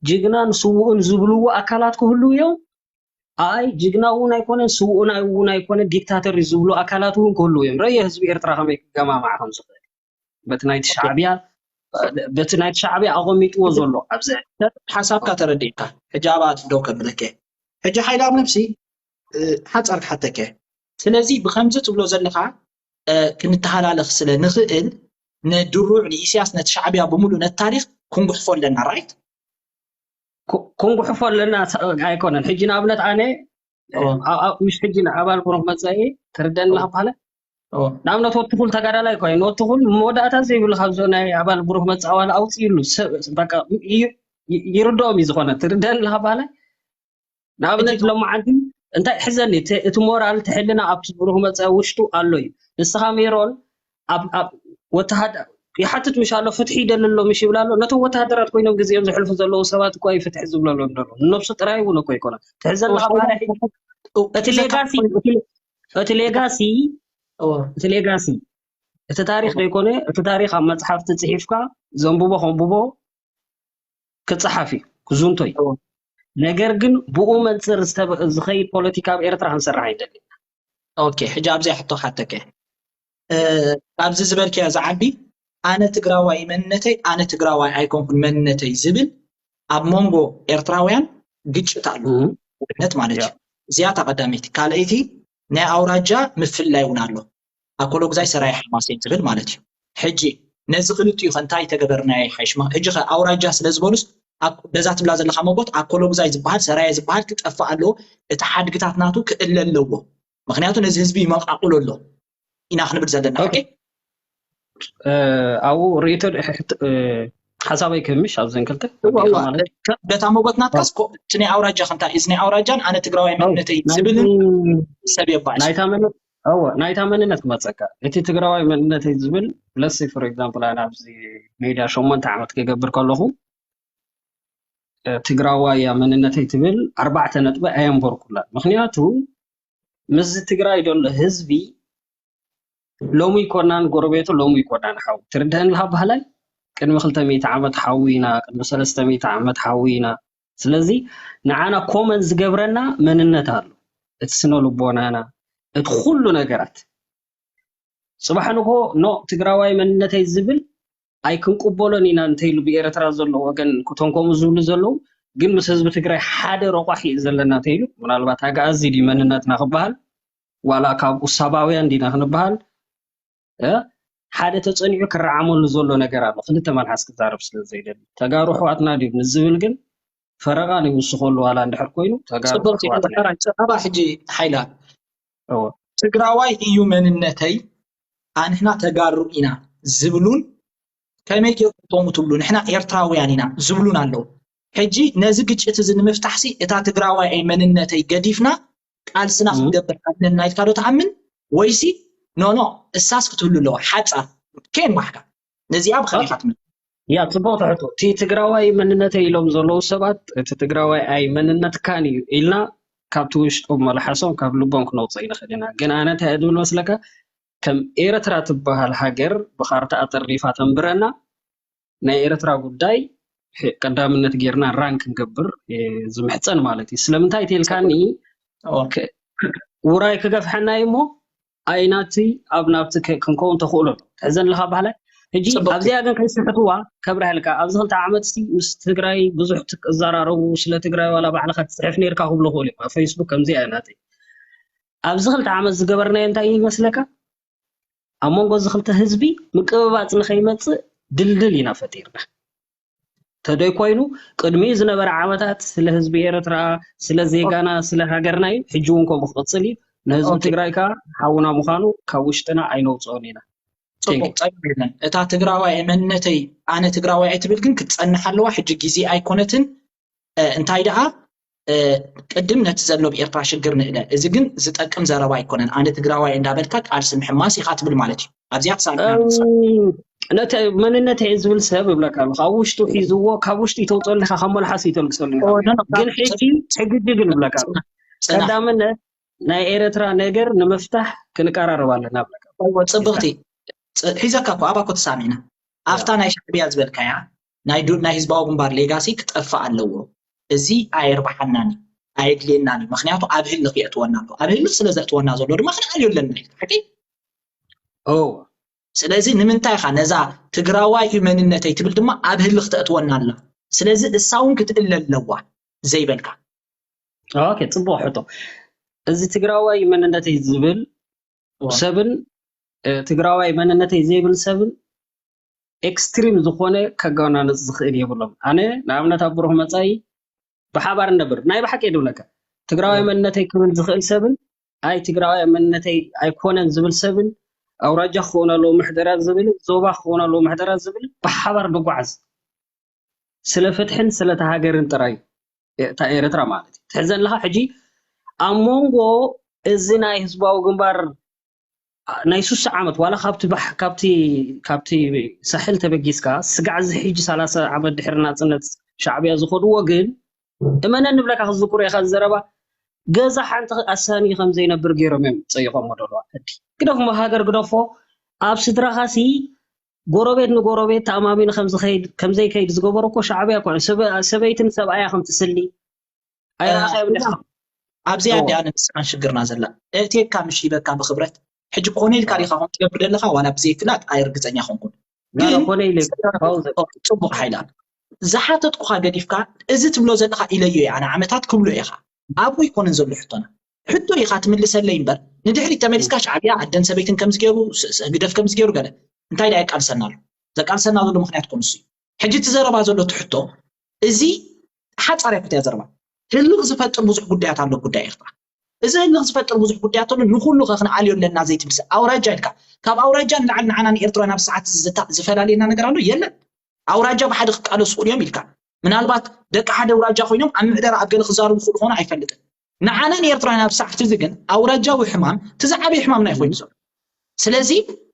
ጅግናን ስውኡን ዝብልዎ ኣካላት ክህልው እዮም ኣይ ጅግና እውን ኣይኮነን ስውኡን እውን ኣይኮነን ዲክታተር እዩ ዝብሉ ኣካላት እውን ክህልው እዮም ረየ ህዝቢ ኤርትራ ከመይ ክገማማዕ ከም ዝኽእል በቲ ናይቲ ሻዕብያ በቲ ናይቲ ሻዕብያ ኣቐሚጥዎ ዘሎ ኣብዚ ሓሳብካ ተረዲእካ ሕጂ ኣብኣ ትደው ከብለከ ሕጂ ሓይል ኣብ ነብሲ ሓፃር ክሓተከ ስለዚ ብከምዚ ትብሎ ዘለካ ክንተሃላለኽ ስለ ንኽእል ንድሩዕ ንኢስያስ ነቲ ሻዕብያ ብምሉእ ነቲ ታሪክ ክንጉሕፎ ኣለና ራይት ክንጉሕፎ ኣለና ኣይኮነን ሕጂ ንኣብነት ኣነ ምሽ ሕጂ ኣባል ብሩክ መፀኢ ትርደኒ ኣለካ በሃለ ንኣብነት ወትኹል ተጋዳላይ ኮይኑ ወትኹል መወዳእታ ዘይብሉ ካብዞ ናይ ኣባል ብሩክ መፀኢ ኣባል ኣውፅእሉ ይርድኦም እዩ ዝኾነ ትርደኒ ኣለካ በሃለ ንኣብነት ሎመዓንቲ እንታይ ሕዘኒ እቲ ሞራል ትሕልና ኣብቲ ብሩክ መፀ ውሽጡ ኣሎ እዩ ንስኻ ሜሮን ወተሃደ ይሓትት ምሽ ኣሎ ፍትሒ ይደሊ ኣሎ ምሽ ይብል ኣሎ ነቶም ወተሃደራት ኮይኖም ግዜኦም ዘሕልፉ ዘለዉ ሰባት እኮ እዩ ፍትሒ ዝብለሎም ዘሎ ንነብሱ ጥራይ እውን እኮ ይኮነ ትሕዘለካ ባህሪ እቲ ሌጋሲ እቲ ሌጋሲ እቲ ሌጋሲ እቲ ታሪክ ዘይኮነ እቲ ታሪክ ኣብ መፅሓፍቲ ፅሒፍካ ዘንብቦ ከንብቦ ክፀሓፍ እዩ ክዝንቶ እዩ ነገር ግን ብኡ መንፅር ዝኸይድ ፖለቲካ ኣብ ኤርትራ ክንሰርሕ ኣይደልን ኦኬ ሕጂ ኣብዚኣ ሕቶ ሓተከ ኣብዚ ዝበልክያ ዝዓቢ ኣነ ትግራዋይ መንነተይ ኣነ ትግራዋይ ኣይኮንኩን መንነተይ ዝብል ኣብ መንጎ ኤርትራውያን ግጭት ኣሎ ውነት ማለት እዩ እዚኣታ ቀዳመይቲ ካልኣይቲ ናይ ኣውራጃ ምፍልላይ እውን ኣሎ ኣኮሎግዛይ ሰራይ ሓማሴን ዝብል ማለት እዩ ሕጂ ነዚ ክልቲኡ ከ እንታይ ተገበርናዮ ሓይሽማ ሕጂ ከ ኣውራጃ ስለ ዝበሉስ በዛ ትብላ ዘለካ መቦት ኣኮሎግዛይ ዝበሃል ሰራየ ዝበሃል ክጠፍእ ኣለዎ እቲ ሓድግታት ናቱ ክእለ ኣለዎ ምክንያቱ ነዚ ህዝቢ ይመቃቅሎ ኣሎ ኢና ክንብል ዘለና ሓቂ ኣብኡ ርእቶ ሓሳበይ ክህምሽ ኣብዘን ክልተ እዋ፣ እዋ። ማለት ከ- በታ ሞጎት ናትካስ ኮ- እቲ ናይ ኣውራጃ ከምታ እዚ ናይ ኣውራጃን ኣነ ትግራዋይ መንነተይ ናይ- ዝብልን ሰብ የባእስ ናይታ መን- እወ፣ ናይታ መንነት ክመፀካ። እቲ ትግራዋይ መንነተይ ዝብል ለሲ for example ኣነ ኣብዚ ሜድያ ሸሞንተ ዓመት ክገብር ከለኹ እ፣ ትግራዋይ እያ መንነተይ ትብል ኣርባዕተ ነጥቢ ኣየንበርኩላን። ምክንያቱ ምስዚ ትግራይ ዘሎ ህዝቢ ሎሚ ይኮናን ጎረቤቱ ሎሚ ይኮናን ሓው ትርድሀን ለካ ባህላይ ቅድሚ ክልተ ሚእቲ ዓመት ሓዊ ኢና፣ ቅድሚ ሰለስተ ሚእቲ ዓመት ሓዊ ኢና። ስለዚ ንዓና ኮመን ዝገብረና መንነት ኣሎ፣ እቲ ስነ ልቦናና፣ እቲ ኩሉ ነገራት። ፅባሕ ንግሆ ኖ ትግራዋይ መንነተይ ዝብል ኣይክንቅበሎን ኢና እንተይሉ ብኤረትራ ዘሎ ወገን እቶም ከምኡ ዝብሉ ዘለዉ ግን ምስ ህዝቢ ትግራይ ሓደ ረቋሒ እዩ ዘለና እንተይሉ ምናልባት ኣግኣዚ ድዩ መንነትና ክበሃል ዋላ ካብ ኡሳባውያን ዲና ክንበሃል እ፣ ሓደ ተፀኒዑ ክረዓመሉ ዘሎ ነገር ኣሎ። ክልተ መልሓስ ክዛረብ ስለ ዘይደሊ ተጋሩ ኣሕዋትና ድዩ ንዝብል ግን ፈረቓ ንውስኸሉ ዋላ እንድሕር ኮይኑ ተጋሩ ፅብቕቲ ኣሕዋትና ሕራይ ፀበባ ሕጂ ሓይላ እወ። ትግራዋይ እዩ መንነተይ ኣንሕና ተጋሩ ኢና ዝብሉን ከመይ ገይርኩም ከምኡ ትብሉ ንሕና ኤርትራውያን ኢና ዝብሉን ኣለዉ። ሕጂ ነዚ ግጭት እዚ ንምፍታሕሲ እታ ትግራዋይ መንነተይ ገዲፍና ቃልስና እም። ክንገብር ኣለና ኢልካ ዶ ትኣምን ወይሲ ኖኖ እሳስ ክትህሉ ኣለዋ ሓፃር ከየን ዋሕካ ነዚኣ ብኸመይ ኢኻ ትምልስ? ያ ፅቡቅ ትሕቶ እቲ ትግራዋይ መንነተይ ኢሎም ዘለዉ ሰባት እቲ ትግራዋይ ኣይ መንነትካን እዩ ኢልና ካብቲ ውሽጦም መልሓሶም ካብ ልቦም ክነውፅእ ንኽእል ኢና ግን ኣነ እንታይ እየ ዝብል መስለካ ከም ኤርትራ ትበሃል ሃገር ብካርታ ኣጠርኒፋ ተንብረና ናይ ኤርትራ ጉዳይ ሕ- ቀዳምነት ጌርና ራን ክንገብር እየ ዝምሕፀን ማለት እዩ ስለምንታይ ተልካኒ ኦኬ ውራይ ክገፍሐና እዩ እሞ ኣይናቲ ኣብ ናብቲ ከ- ክንከውን ተኽእሎ ኣሎ ትሕዘን ኣለካ ባህላይ ሕጂ ፅቡቅ ኣብዚኣ ግን ከይስሕትዋ ከብርሐልካ ኣብዚ ክልተ ዓመት ሲ ምስ ትግራይ ብዙሕ ትዘራረቡ ስለ ትግራይ ዋላ ባዕልካ ትፅሕፍ ነርካ ክብሉ ክእሉ እዮም ኣብ ፌስቡክ ከምዚ እያ ናተይ ኣብዚ ክልተ ዓመት ዝገበርናዮ እንታይ እዩ ይመስለካ ኣብ መንጎ እዚ ክልተ ህዝቢ ምቅብባፅ ንከይመፅእ ድልድል ኢና ፈጢርና ተደይ ኮይኑ ቅድሚ ዝነበረ ዓመታት ስለ ህዝቢ ኤርትራ ስለ ዜጋና ስለ ሃገርና እዩ ሕጂ እውን ከምኡ ክቅፅል እዩ ንህዝቢ ኦኬ። ትግራይ ከዓ ሓውና ምዃኑ ካብ ውሽጥና ኣይነውፅኦን ኢና ፅቡቅ ፀገም የለን እታ ትግራዋይ መንነተይ ኣነ ትግራዋይ ኣይትብል ግን ክትፀንሕ ኣለዋ ሕጂ ግዜ ኣይኮነትን እ፣ እንታይ ደኣ እ፣ ቅድም ነቲ ዘሎ ብኤርትራ ሽግር ንእለ እዚ ግን ዝጠቅም ዘረባ ኣይኮነን ኣነ ትግራዋይ እንዳበልካ ቃልሲ ምሕማስ ኢኻ ትብል ማለት እዩ ኣብዚኣ ትሳሚና ነቲ መንነተይ ዝብል ሰብ እብለካ ኣለኹ ካብ ውሽጡ ሒዝዎ ካብ ውሽጡ ይተውፀሉ ኢኻ ካብ መልሓስ ይተልግሰሉ ኢኻ ግን ሕጂ ሕጂ ግን እብለካ ኣለኹ ቀዳምነት ናይ ኤረትራ ነገር ንምፍታሕ ክንቀራረብ ኣለና እብለካ ጽብቕቲ ሒዘካ እኮ ኣባ እኮ ተሳሚዕና ኣብታ ናይ ሻዕብያ ዝበልካያ ናይ ዱ ናይ ህዝባዊ ግንባር ሌጋሲ ክጠፍእ ኣለዎ እዚ ኣየርባሓናን ኣየድልየናን እዩ ምክንያቱ ኣብ ህልኽ የእትወና ኣሎ ኣብ ህልኽ ስለ ዘእትወና ዘሎ ድማ ክንኣልዮ ኣለና ኢልካ ሓቂ ኦ ስለዚ ንምንታይ ኢኻ ነዛ ትግራዋይ እዩ መንነተይ ትብል ድማ ኣብ ህልኽ ተእትወና ኣላ ስለዚ እሳ እውን ክትእለ ኣለዋ ዘይበልካ ኦኬ ጽቡቕ ሕቶ እዚ ትግራዋይ መንነተይ ዝብል ሰብን ትግራዋይ መንነተይ ዘይብል ሰብን ኤክስትሪም ዝኾነ ከጋናንፅ ዝኽእል የብሎም ኣነ ንኣብነት ኣብ ብሩኽ መፃኢ ብሓባር ነብር ናይ ብሓቂ ድብለካ ትግራዋይ መንነተይ ክብል ዝኽእል ሰብን ኣይ ትግራዋይ መንነተይ ኣይኮነን ዝብል ሰብን ኣውራጃ ክኾን ኣለዎ ምሕደራ ዝብል ዞባ ክኾን ኣለዎ ምሕደራ ዝብል ብሓባር ንጓዓዝ ስለ ፍትሕን ስለታ ሃገርን ጥራይ እታ ኤርትራ ማለት እዩ ትሕዘን ኣለኻ ሕጂ ኣብ መንጎ እዚ ናይ ህዝባዊ ግንባር ናይ ሱሳ ዓመት ዋላ ካብቲ ባሕ ካብቲ ካብቲ ሳሕል ተበጊስካ ስጋዕ እዚ ሕጂ ሰላሳ ዓመት ድሕሪ ናጽነት ሻዕብያ ዝኸድዎ ግን እመነ ንብለካ ክዝክሮ ኢኻ ዘረባ ገዛ ሓንቲ ኣሳኒ ከም ዘይነብር ገይሮም እዮም ጸይቖሞ ደለዋ ሕጂ ግደፍ ሃገር ግደፎ ኣብ ስድራኻሲ ጎረቤት ንጎረቤት ተኣማሚኑ ከም ዝኸይድ ከም ዘይከይድ ዝገበሩ እኮ ሻዕብያ እኮ ሰበይትን ሰብኣያ ከም ትስሊ ኣይረኣኻዮም ዲኻ ኣብዚኣ እንዲኣ ንስኻን ሽግርና ዘላ እእትየካ ምሽ ሂበካ ብክብረት ሕጂ ኮነ ኢልካ ዲኻ ከም ትገብር ዘለኻ ዋላ ብዘይ ፍላጥ ኣይርግፀኛ ኮንኩን ግን ኮነ ኢለ ፅቡቅ ሓይላ ዝሓተትኩኻ ገዲፍካ እዚ ትብሎ ዘለኻ ኢለዮ እየ ኣነ ዓመታት ክብሎ ኢኻ ኣብኡ ኣይኮነን ዘሎ ሕቶና ሕቶ ኢኻ ትምልሰለይ እምበር ንድሕሪት ተመሊስካ ሻዕብያ ኣደን ሰበይትን ከምዚ ገይሩ ህግደፍ ከምዚ ገይሩ ገለ እንታይ ዳ የቃልሰና ኣሎ ዘቃልሰና ዘሎ ምክንያት ኮንሱ እዩ ሕጂ እቲ ዘረባ ዘሎ እቲ ሕቶ እዚ ሓፃር ያኩት እያ ዘረባ ህልኽ ዝፈጥር ብዙሕ ጉዳያት ኣሎ ጉዳይ ኤርትራ እዚ ህልኽ ዝፈጥር ብዙሕ ጉዳያት ኣሎ ንኩሉ ከ ክንኣልዮ ኣለና ዘይትብል ሰብ ኣውራጃ ኢልካ ካብ ኣውራጃ ንላዕሊ ንዓና ንኤርትራ ናብ ሰዓት ዝፈላለየና ነገር ኣሎ የለን ኣውራጃ ብሓደ ክቃለሱ ይኽእሉ እዮም ኢልካ። ምናልባት ደቂ ሓደ ኣውራጃ ኮይኖም ኣብ ምሕደራ ኣብ ገለ ክዛረቡ ይኽእሉ ክኾኑ ኣይፈልጥን። ንዓና ንኤርትራውያን ኣብ ሰዓት እዚ ግን ኣውራጃዊ ሕማም እቲ ዝዓበየ ሕማምና እዩ ኮይኑ ዘሎ። ስለዚ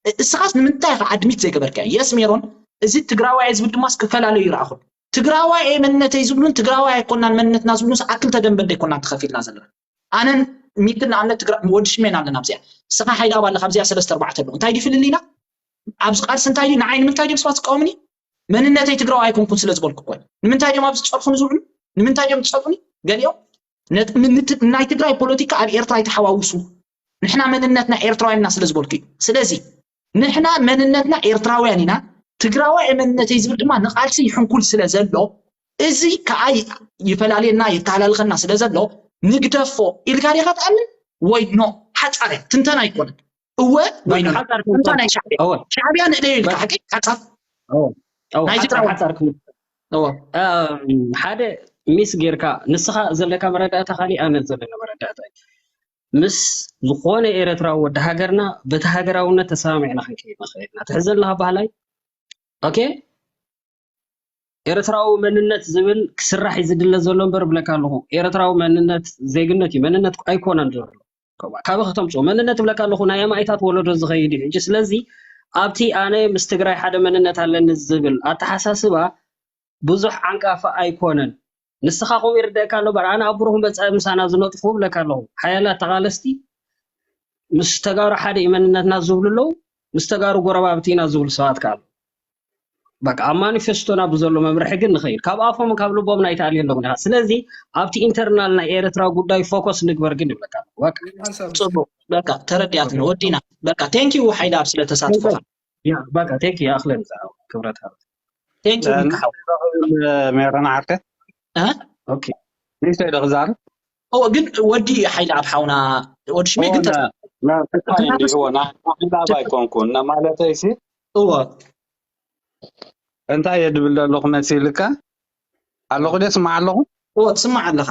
እ- እስኻስ ንምንታይ ኢኻ ኣድሚት ዘይገበርካዮ? የስ ሜሮን፣ እዚ ትግራዋይ ዝብል ድማ ክፈላለዩ ይረኣኹን። ትግራዋይ እየ መንነተይ ዝብሉን ትግራዋይ ኣይኮናን መንነትና ዝብሉን ኣክል ተደንበ እንደይኮና ተኸፊልና ዘለና። ኣነን ሚክን ንኣብነት ትግራ ወዲ ሽሜን ኣለና ኣብዚኣ። እስኻ ሓይሊ ኣብ ኣለካ ኣብዚኣ ሰለስተ ኣርባዕተ ኣለዉ። እንታይ ድዩ ፍልልይና? ኣብዚ ቃልሲ እንታይ ድዩ ንዓይ ንምንታይ ድዮም ሰባት ዝቃወምኒ? መንነተይ ትግራዋይ ኣይኮንኩን ስለ ዝበልኩ እኮ እዩ። ንምንታይ ድዮም ኣብዚ ዝፀርፉኒ ዝውዕሉ? ንምንታይ ድዮም ዝፀርፉኒ? ገሊኦም ነት- ምን- ት- ናይ ትግራይ ፖለቲካ ኣብ ኤርትራ ኣይተሓዋውሱ። ንሕና መንነትና ኤርትራውያን ኢና ስለ ዝበልኩ እዩ። ስለዚ ንሕና መንነትና ኤርትራውያን ኢና፣ ትግራዋይ መንነተይ ዝብል ድማ ንቃልሲ ይሕንኩል ስለ ዘሎ፣ እዚ ከዓ ይ- ይፈላልየና ይተሃላልኸና ስለ ዘሎ ንግደፎ ኢልካ ዲኻ ትኣምን ወይ ኖ? ሓፃርያ ትንተና ኣይኮነን። እወ ወይ ኖ? ሓፃር ትንተና ናይ ሻዕብያ። እወ። ሻዕብያ ንእለዮ ኢልካ በቃ። ሓቂ ሓፃር እወ። እወ። ናይ ሓፃር ትግራዋይ። ሓፃር ክም- እወ። እም፣ ሓደ ሚስ ጌርካ ንስኻ ዘለካ መረዳእታ ካሊእ ኣነ ዘለና መረዳእታ እዩ። ምስ ዝኾነ ኤርትራዊ ወዲ ሃገርና በቲ ሃገራውነት ተሰማሚዕና ክንከይድ ንኽእል ኢና። ትሕዘልና ባህላይ ኦኬ ኤርትራዊ መንነት ዝብል ክስራሕ እዩ ዝድለ ዘሎ እምበር ብለካ ኣለኹ። ኤርትራዊ መንነት ዜግነት እዩ። መንነት ኣይኮነን ዘሎ። ካብ ከተምፅኦ መንነት ብለካ ኣለኹ ናይ ኣማኢታት ወለዶ ዝኸይድ እዩ። ሕጂ ስለዚ ኣብቲ ኣነ ምስ ትግራይ ሓደ መንነት ኣለኒ ዝብል ኣተሓሳስባ ብዙሕ ዓንቃፋ ኣይኮነን። ንስኻ ከምኡ ይርደእካ ኣሎ በር ኣነ ኣብ ብሩኽ መፃኢ ምሳና ዝነጥፉ ብለካ ኣለኹ። ሓያላት ተቓለስቲ ምስ ተጋሩ ሓደ እዩ መንነትና ዝብሉ ኣለዉ፣ ምስ ተጋሩ ጎረባብቲ ኢና ዝብሉ ሰባት ከኣ ኣለዉ። በቃ ኣብ ማኒፌስቶና ብዘሎ መምርሒ ግን ንኸይድ ካብ ኣፎም ካብ ልቦም ናይ ተኣልየ ኣለኹ ንኻ ስለዚ ኣብቲ ኢንተርናል ናይ ኤርትራ ጉዳይ ፎከስ ንግበር ግን ይብለካ ኣለኹ። በቃ ሓንሳብ ጽቡቅ በቃ ተረዲኣትኒ ወዲና በቃ ቴንኪዩ ሓይለ ኣብ ስለ ተሳትፎኻ ያ በቃ ቴንኪ ኣኽለን ክብረት ሃብ ቴንኪዩ ሜሮን ዓርከ ኦኬ ንእሽተይ ዶ ክዛረብ እዎ ግን ወዲ ሓይለ ኣብ ሓውና ወዲ ሽሜ ግን ኣይኮንኩን ማለተይሲ እዎ እንታይ እየ ድብል ዘለኹ መሲልካ ኣለኹ ደ ስማዕ ኣለኹ እዎ ትስማዕ ኣለኻ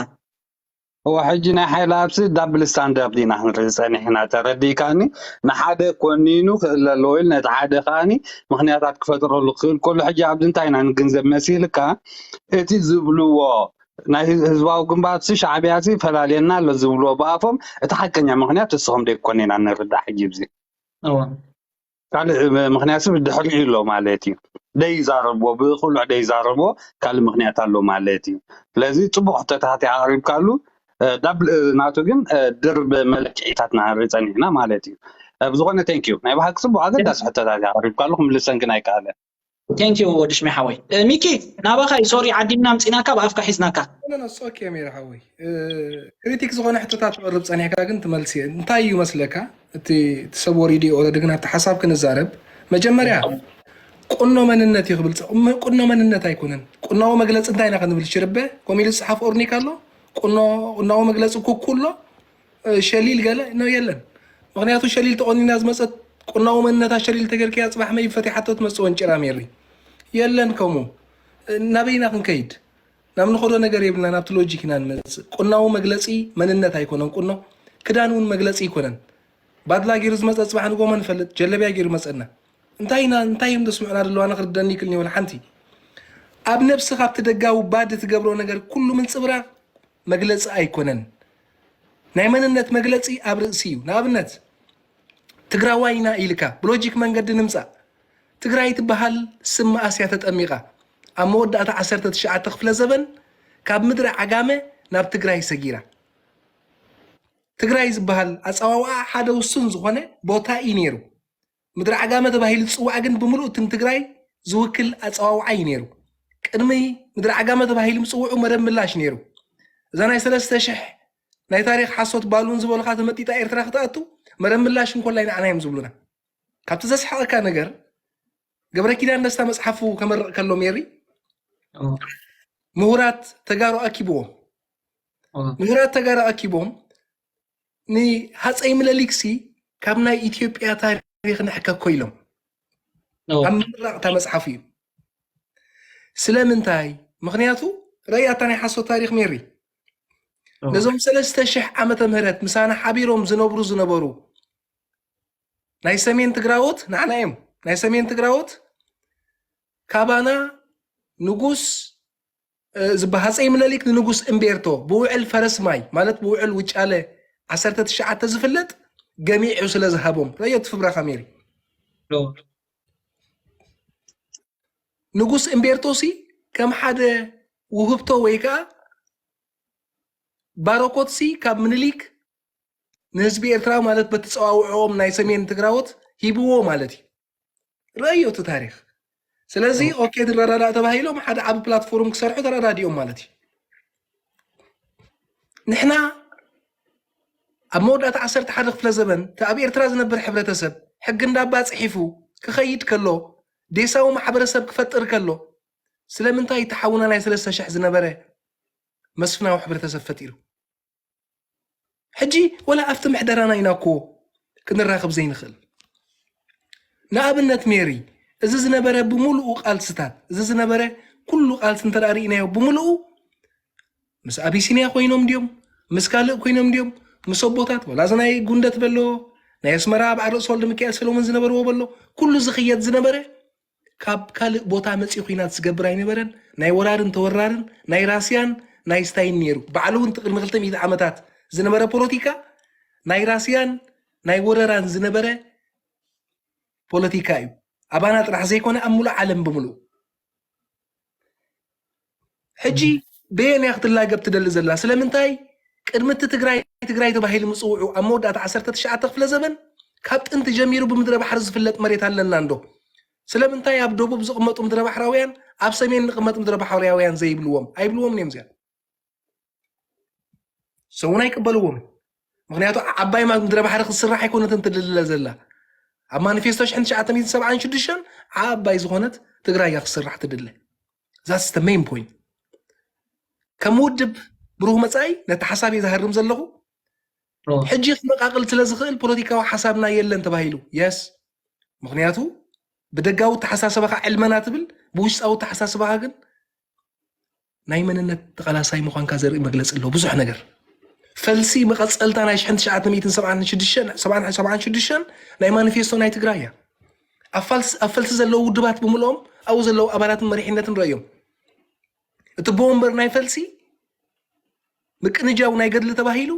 እወ ሕጂ ናይ ሓይሊ ኣብሲ ዳብል ስታንዳርድ ኢና ክንርኢ ጸኒሕና ተረዲእካኒ ንሓደ ኮኒኑ ክእለ ኣለዎ ኢሉ ነቲ ሓደ ከኣኒ ምኽንያታት ክፈጥረሉ ክኽእል ከሎ ሕጂ ኣብዚ እንታይ ኢና ንግንዘብ መሲልካ እቲ ዝብልዎ ናይ ህዝባዊ ግንባርሲ ሻዕብያሲ ፈላልየና ኣሎ ዝብልዎ ብኣፎም እቲ ሓቀኛ ምኽንያት እስኹም ደይኮነ ኢና ንርዳእ ሕጂ ብዚ እወ ካልእ ምኽንያት ስብ ድሕሪኡ ኣሎ ማለት እዩ ደይዛረብዎ ብቅሉዕ ደይዛረብዎ ካልእ ምኽንያት ኣሎ ማለት እዩ ስለዚ ፅቡቅ ሕቶታት ኣቅሪብካሉ ዳብል ናቱ ግን ድርብ መለክዒታት ንሃሪ ፀኒሕና ማለት እዩ ብዝኾነ ቴንኪዩ ናይ ብሓቂ ፅቡቅ ኣገዳሲ ሕቶታት ኣቅሪብካሉ ክምልሰን ግን ኣይከኣለን ቴንኪዩ ወድሽሚ ሓወይ ሚኪ ናባኻ ሶሪ ዓዲምና ምፂናካ ብኣፍካ ሒዝናካ ሜራ ሓወይ ክሪቲክ ዝኾነ ሕቶታት ተቕርብ ፀኒሕካ ግን ትመልስ እየ እንታይ እዩ መስለካ እቲ ሰብ ወሪዱ እዩ ኦረዲ ግን ኣብቲ ሓሳብ ክንዛረብ መጀመርያ ቁኖ መንነት እዩ ክብል ቁኖ መንነት ኣይኮነን ቁናዊ መግለፂ እንታይ ኢና ክንብል ሽርበ ከምኡ ኢሉ ዝፅሓፍ ኦርኒክ ኣሎ ቁናዊ መግለፂ ኩኩ ኣሎ ሸሊል ገለ ነው የለን ምክንያቱ ሸሊል ተቆኒና ዝመፀት ቁናዊ መንነታ ሸሊል ተገርክያ ፅባሕ መይ ፈቲሓቶ ትመፅእ ወንጭራ ሜሪ የለን ከምኡ ናበይና ክንከይድ ናብ ንኸዶ ነገር የብልና ናብቲ ሎጂክ ኢና ንመፅእ ቁናዊ መግለፂ መንነት ኣይኮነን ቁኖ ክዳን እውን መግለፂ ኣይኮነን ባድላ ገይሩ ዝመፀ ፅባሕ ንጎ መን ፈልጥ ጀለብያ ገይሩ መፀና እንታይ ኢና እንታይ እዮም ዘስምዑና ዘለዋ ንክርደኒ ይክልኒ ይብል ሓንቲ ኣብ ነብሲ ካብቲ ደጋዊ ባድ ትገብሮ ነገር ኩሉ ምንፅብራር መግለፂ ኣይኮነን ናይ መንነት መግለፂ ኣብ ርእሲ እዩ ንኣብነት ትግራዋይ ኢና ኢልካ ብሎጂክ መንገዲ ንምፃእ ትግራይ ትበሃል ስም መኣስያ ተጠሚቓ ኣብ መወዳእታ ዓሰርተ ትሽዓተ ክፍለ ዘበን ካብ ምድሪ ዓጋመ ናብ ትግራይ ሰጊራ ትግራይ ዝበሃል ኣፀዋውዓ ሓደ ውሱን ዝኾነ ቦታ እዩ ነይሩ ምድሪ ዓጋመ ተባሂሉ ዝፅዋዕ ግን ብምሉእ ትም ትግራይ ዝውክል ኣፀዋውዓ እዩ ነይሩ ቅድሚ ምድሪ ዓጋመ ተባሂሉ ምፅውዑ መደብ ምላሽ ነይሩ እዛ ናይ ሰለስተ ሽሕ ናይ ታሪክ ሓሶት ባሉን ዝበልካ ተመጢጣ ኤርትራ ክትኣቱ መደብ ምላሽ እንኮላይ ንዓና እዮም ዝብሉና ካብቲ ዘስሓቀካ ነገር ገብረ ኪዳን ደስታ መፅሓፉ ከመርቕ ከሎ ሜሪ ምሁራት ተጋሩ ኣኪብዎም ምሁራት ተጋሩ ኣኪቦም ንሃፀይ ምለሊክሲ ካብ ናይ ኢትዮጵያ ታሪክ ንሕከኮ ኢሎም ኣብ ምምራቕ እታ መፅሓፍ እዩ ስለምንታይ ምክንያቱ ረእያታ ናይ ሓሶት ታሪክ ሜሪ ነዞም ሰለስተ ሽሕ ዓመተ ምህረት ምሳና ሓቢሮም ዝነብሩ ዝነበሩ ናይ ሰሜን ትግራዎት ንዓና እዮም ናይ ሰሜን ትግራዎት ካባና ንጉስ፣ እ፣ ዝበ-፣ ሃፀይ ምኒልክ ንንጉስ እምቤርቶ ብውዕል ፈረስ ማይ፣ ማለት ብውዕል ውጫለ ዓሰርተ ትሽዓተ ዝፍለጥ፣ ገሚዑ ስለ ዝሃቦም። ረዮ ትፍብራኻ ሜሪ። ንጉስ እምቤርቶሲ ከም ሓደ ውህብቶ ወይ ከዓ ባረኮትሲ ካብ ምኒልክ ንህዝቢ ኤርትራ፣ ማለት በቲ ጸዋውዕኦም ናይ ሰሜን ትግራዎት ሂብዎ ማለት እዩ። ረእዮ እቲ ታሪኽ። ስለዚ ኦኬ፣ ትረዳዳእ ተባሂሎም ሓደ ዓቢ ፕላትፎርም ክሰርሑ ተረዳዲኦም ማለት እዩ። ንሕና ኣብ መወዳእታ ዓሰርተ ሓደ ክፍለ ዘበን እቲ ኣብ ኤርትራ ዝነብር ሕብረተሰብ ሕጊ እንዳባ ጽሒፉ ክኸይድ ከሎ፣ ዴሳዊ ማሕበረሰብ ክፈጥር ከሎ፣ ስለምንታይ እቲ ሓውና ናይ ሰለስተ ሽሕ ዝነበረ መስፍናዊ ሕብረተሰብ ፈጢሩ? ሕጂ ወላ ኣብቲ ምሕደራና ኢና እኮ ክንራኸብ ዘይንኽእል። ንኣብነት ሜሪ፣ እዚ ዝነበረ ብምሉኡ ቃልስታት፣ እዚ ዝነበረ ኩሉ ቃልሲ እንተ ደኣ ርኢናዮ ብምሉኡ፣ ምስ ኣቢሲንያ ኮይኖም ድዮም? ምስ ካልእ ኮይኖም ድዮም? ምስ ኣቦታት፣ ወላ እዚ ናይ ጉንደት በሎ፣ ናይ ኣስመራ ኣብ ርእሲ ወልደ ሚካኤል ሰሎሞን ዝነበርዎ በሎ፣ ኩሉ ዝኽየድ ዝነበረ ካብ ካልእ ቦታ መጺኡ ኲናት ዝገብር ኣይነበረን። ናይ ወራርን ተወራርን፣ ናይ ራስያን ናይ ስታይን ነይሩ። ባዕሉ እውን እቲ ቅድሚ ክልተ ሚእቲ ዓመታት ዝነበረ ፖለቲካ ናይ ራስያን ናይ ወረራን ዝነበረ ፖለቲካ እዩ። ኣባና ጥራሕ ዘይኮነ ኣብ ሙሉእ ዓለም ብምሉእ። ሕጂ በየን እያ ክትላገብ ትደሊ ዘላ? ስለምንታይ ቅድሚ እቲ ትግራይ ትግራይ ተባሂሉ ምጽውዑ ኣብ መወዳእታ ዓሰርተ ትሽዓተ ክፍለ ዘበን ካብ ጥንቲ ጀሚሩ ብምድረ ባሕሪ ዝፍለጥ መሬት ኣለና እንዶ? ስለምንታይ ኣብ ደቡብ ዝቕመጡ ምድረ ባሕራውያን ኣብ ሰሜን ንቕመጥ ምድረ ባሕራውያን ዘይብልዎም? ኣይብልዎም እዮም እዚኣ። ሰውን ኣይቅበልዎም። ምክንያቱ ዓባይ ማ-፣ ምድረ ባሕሪ ክትስራሕ ኣይኮነትን ትድለ ዘላ። ኣብ ማኒፌስቶ ሽሕን ትሽዓተ ሚእትን ሰብዓን ሽዱሽተን ዓባይ ዝኾነት ትግራይ እያ ክትስራሕ ትድለ። That's the main point። ከም ውድብ ብሩህ መጻኢ ነቲ ሓሳብ እየ ዝሃርም ዘለኹ። ሕጂ ክመቃቅል ስለ ዝኽእል ፖለቲካዊ ሓሳብና የለን ተባሂሉ። የስ። ምክንያቱ ብደጋዊ ተሓሳሰባኻ ዕልመና ትብል፣ ብውሽጣዊ ተሓሳሰባኻ ግን ናይ መንነት ተቃላሳይ ምዃንካ ዘርኢ መግለጺ ኣሎ። ብዙሕ ነገር። ፈልሲ መቐጸልታ ናይ ሽሕን ትሽዓተ ሚእትን ሰብዓን ሽዱሽተን፣ ሰብዓን፣ ሰብዓን ሽዱሽተን ናይ ማኒፌስቶ ናይ ትግራይ እያ። ኣብ ፋልስ-፣ ኣብ ፈልሲ ዘለዉ ውድባት ብምልኦም ኣብኡ ዘለዉ ኣባላትን መሪሕነትን ረእዮም። እቲ ቦምበር ናይ ፈልሲ ምቅንጃው ናይ ገድሊ ተባሂሉ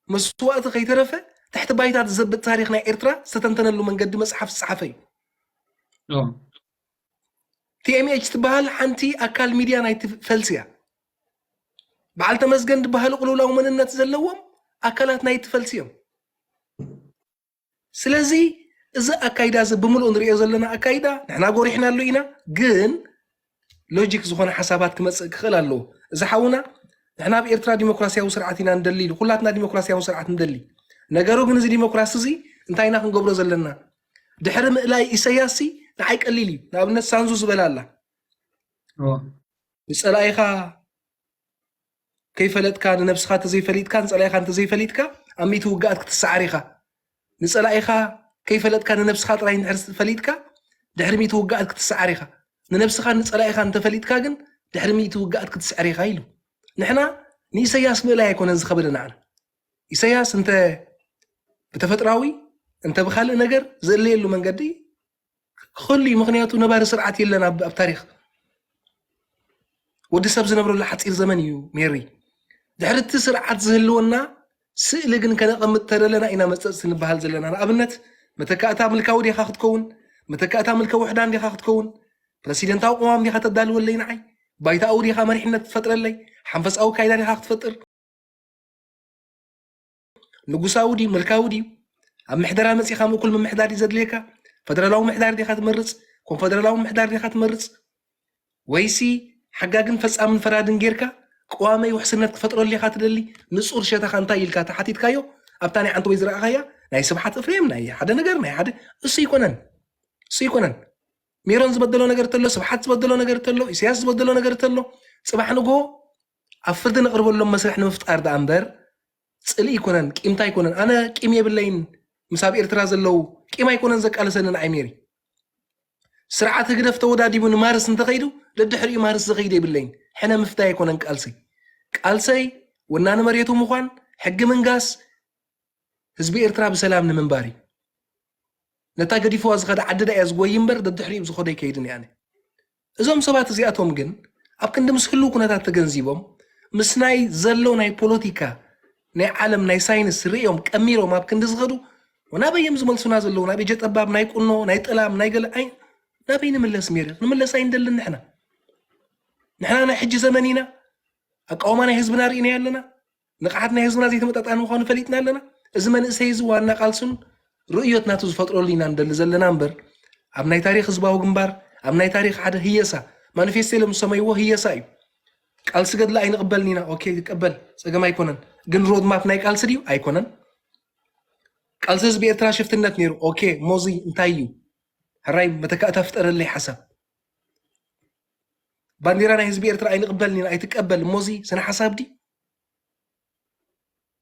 መስዋእቲ ከይተረፈ ትሕቲ ባይታ ዝዘብጥ ታሪኽ ናይ ኤርትራ ዝተተንተነሉ መንገዲ መጽሓፍ ዝጸሓፈ እዩ። ኦ። ቲ ኤም ኤች ትበሃል ሓንቲ ኣካል ሚድያ ናይቲ ፈልሲ እያ። በዓል ተመስገን ዝበሃሉ ቅልውላው መንነት ዘለዎም ኣካላት ናይቲ ፈልሲ እዮም። ስለዚ እዚ ኣካይዳ እዚ ብምልኡ ንሪኦ ዘለና ኣካይዳ ንሕና ጎሪሕናሉ ኢና፣ ግን ሎጂክ ዝኾነ ሓሳባት ክመጽእ ክኽእል ኣለዎ። እዚ ሓውና ንሕና ኣብ ኤርትራ ዲሞክራሲያዊ ስርዓት ኢና ንደሊ ኢሉ፣ ኩላትና ዲሞክራሲያዊ ስርዓት ንደሊ። ነገሩ ግን እዚ ዲሞክራሲ እዚ እንታይ ኢና ክንገብሮ ዘለና? ድሕሪ ምእላይ ኢሰያስ ሲ ንዓይ ቀሊል እዩ። ንኣብነት ሳንዙ ዝበላ ኣላ። እዎ። ንጸላኢኻ ከይፈለጥካ ንነብስኻ እንተዘይፈሊጥካ፣ ንጸላኢኻ እንተዘይፈሊጥካ ኣብ ሚእቲ ውግኣት ክትሰዓር ኢኻ። ንጸላኢኻ ከይፈለጥካ ንነብስኻ ጥራይ እንድሕር ፈሊጥካ ድሕሪ ሚእቲ ውግኣት ክትሰዓር ኢኻ። ንነብስኻን ንጸላኢኻ እንተፈሊጥካ ግን ድሕሪ ሚእቲ ውግኣት ክትስዕር ኢኻ ኢሉ። ንሕና ንኢሰያስ ምእላይ ኣይኮነን ዝኸበደ ንዓና። ኢሰያስ እንተ ብተፈጥራዊ እንተ ብኻልእ ነገር ዝእለየሉ መንገዲ ክህሉ እዩ። ምኽንያቱ ነባሪ ስርዓት የለን ኣብ፣ ኣብ ታሪኽ። ወዲ ሰብ ዝነብረሉ ሓፂር ዘመን እዩ ሜሪ። ድሕሪ እቲ ስርዓት ዝህልወና ስእሊ ግን ከነቐምጥ ተደለና ኢና መፀፅቲ ንበሃል ዘለና። ንኣብነት መተካእታ ምልካዊ ዲኻ ክትከውን? መተካእታ ምልከ ውሕዳን ዲኻ ክትከውን? ፕረሲደንታዊ ቅዋም ዲኻ ተዳልወለይ ንዓይ? ባይታዊ ዲኻ መሪሕነት ትፈጥረለይ? ሓንፈፃዊ ካይዳ ዲኻ ክትፈጥር? ንጉሳዊ ድዩ ምልካዊ ድዩ? ኣብ ምሕደራ መፂኻ ምእኩል ምምሕዳር ድዩ ዘድልየካ? ፈደራላዊ ምሕዳር ዲኻ ትመርፅ? ኮንፈደራላዊ ምሕዳር ዲኻ ትመርፅ? ወይሲ ሓጋግን ፈፃምን ፈራድን ጌርካ ቅዋመይ ውሕስነት ክፈጥረሉ ኢኻ ትደሊ? ንፁር ሸታኻ እንታይ ኢልካ ተሓቲትካዮ? ኣብታ ናይ ዓንተቦይ ዝረኣኻያ ናይ ስብሓት እፍሬም ናይ ሓደ ነገር ናይ ሓደ እሱ ይኮነን። እሱ ይኮነን። ሜሮን ዝበደሎ ነገር ተሎ፣ ስብሓት ዝበደሎ ነገር ተሎ፣ ኢሳያስ ዝበደሎ ነገር ተሎ፣ ፅባሕ ንግሆ ኣብ ፍርዲ ነቕርበሎም መስርሕ ንምፍጣር ደኣ እምበር ፅልኢ ኣይኮነን፣ ቂምታ ኣይኮነን። ኣነ ቂም የብለይን ምስ ኣብ ኤርትራ ዘለዉ፣ ቂም ኣይኮነን ዘቃልሰኒ ንዓይ ሜሪ። ስርዓት ህግደፍ ተወዳዲቡ ንማርስ እንተኸይዱ ደድሕሪኡ ማርስ ዝኸይድ የብለይን። ሕነ ምፍዳይ ኣይኮነን ቃልሰይ። ቃልሰይ ወናኒ መሬቱ ምዃን፣ ሕጊ ምንጋስ፣ ህዝቢ ኤርትራ ብሰላም ንምንባር እዩ። ነታ ገዲፍዋ ዝኸደ ዓዲ ዳ እያ ዝጎይ እምበር ደድሕሪኡ ዝኸዶ ኣይከይድን እየ ኣነ። እዞም ሰባት እዚኣቶም ግን ኣብ ክንዲ ምስ ህልው ኩነታት ተገንዚቦም ምስ ናይ ዘሎ ናይ ፖለቲካ ናይ ዓለም ናይ ሳይንስ ርእዮም ቀሚሮም ኣብ ክንዲ ዝኸዱ ናበይ እዮም ዝመልሱና ዘለዉ? ናብ እጀ ጠባብ ናይ ቁኖ ናይ ጥላም ናይ ገለ ኣይ ናበይ ንምለስ? ሜሪ ንምለስ ኣይንደልን ንሕና። ንሕና ናይ ሕጂ ዘመን ኢና። ኣቃውማ ናይ ህዝብና ርኢናዮ ኣለና። ንቕሓት ናይ ህዝብና ዘይተመጣጣኒ ምዃኑ ፈሊጥና ኣለና። እዚ መንእሰይ እዚ ዋና ቃልሱን ርእዮት ናቱ ዝፈጥረሉ ኢና ንደሊ ዘለና እምበር ኣብ ናይ ታሪኽ ህዝባዊ ግንባር ኣብ ናይ ታሪኽ ሓደ ህየሳ ማኒፌስቶ ኢሎም ዝሰመይዎ ህየሳ እዩ። ቃልሲ ገድሊ ኣይንቕበልን ኢና። ኦኬ ይቀበል፣ ጸገም ኣይኮነን። ግን ሮድማፕ ናይ ቃልሲ ድዩ? ኣይኮነን። ቃልሲ ህዝቢ ኤርትራ ሽፍትነት ነይሩ። ኦኬ ሞዚ እንታይ እዩ? ሕራይ መተካእታ ፍጠረለይ ሓሳብ። ባንዲራ ናይ ህዝቢ ኤርትራ ኣይንቕበልን ኢና። ኣይትቀበል ሞዚ ስነ ሓሳብ ድዩ?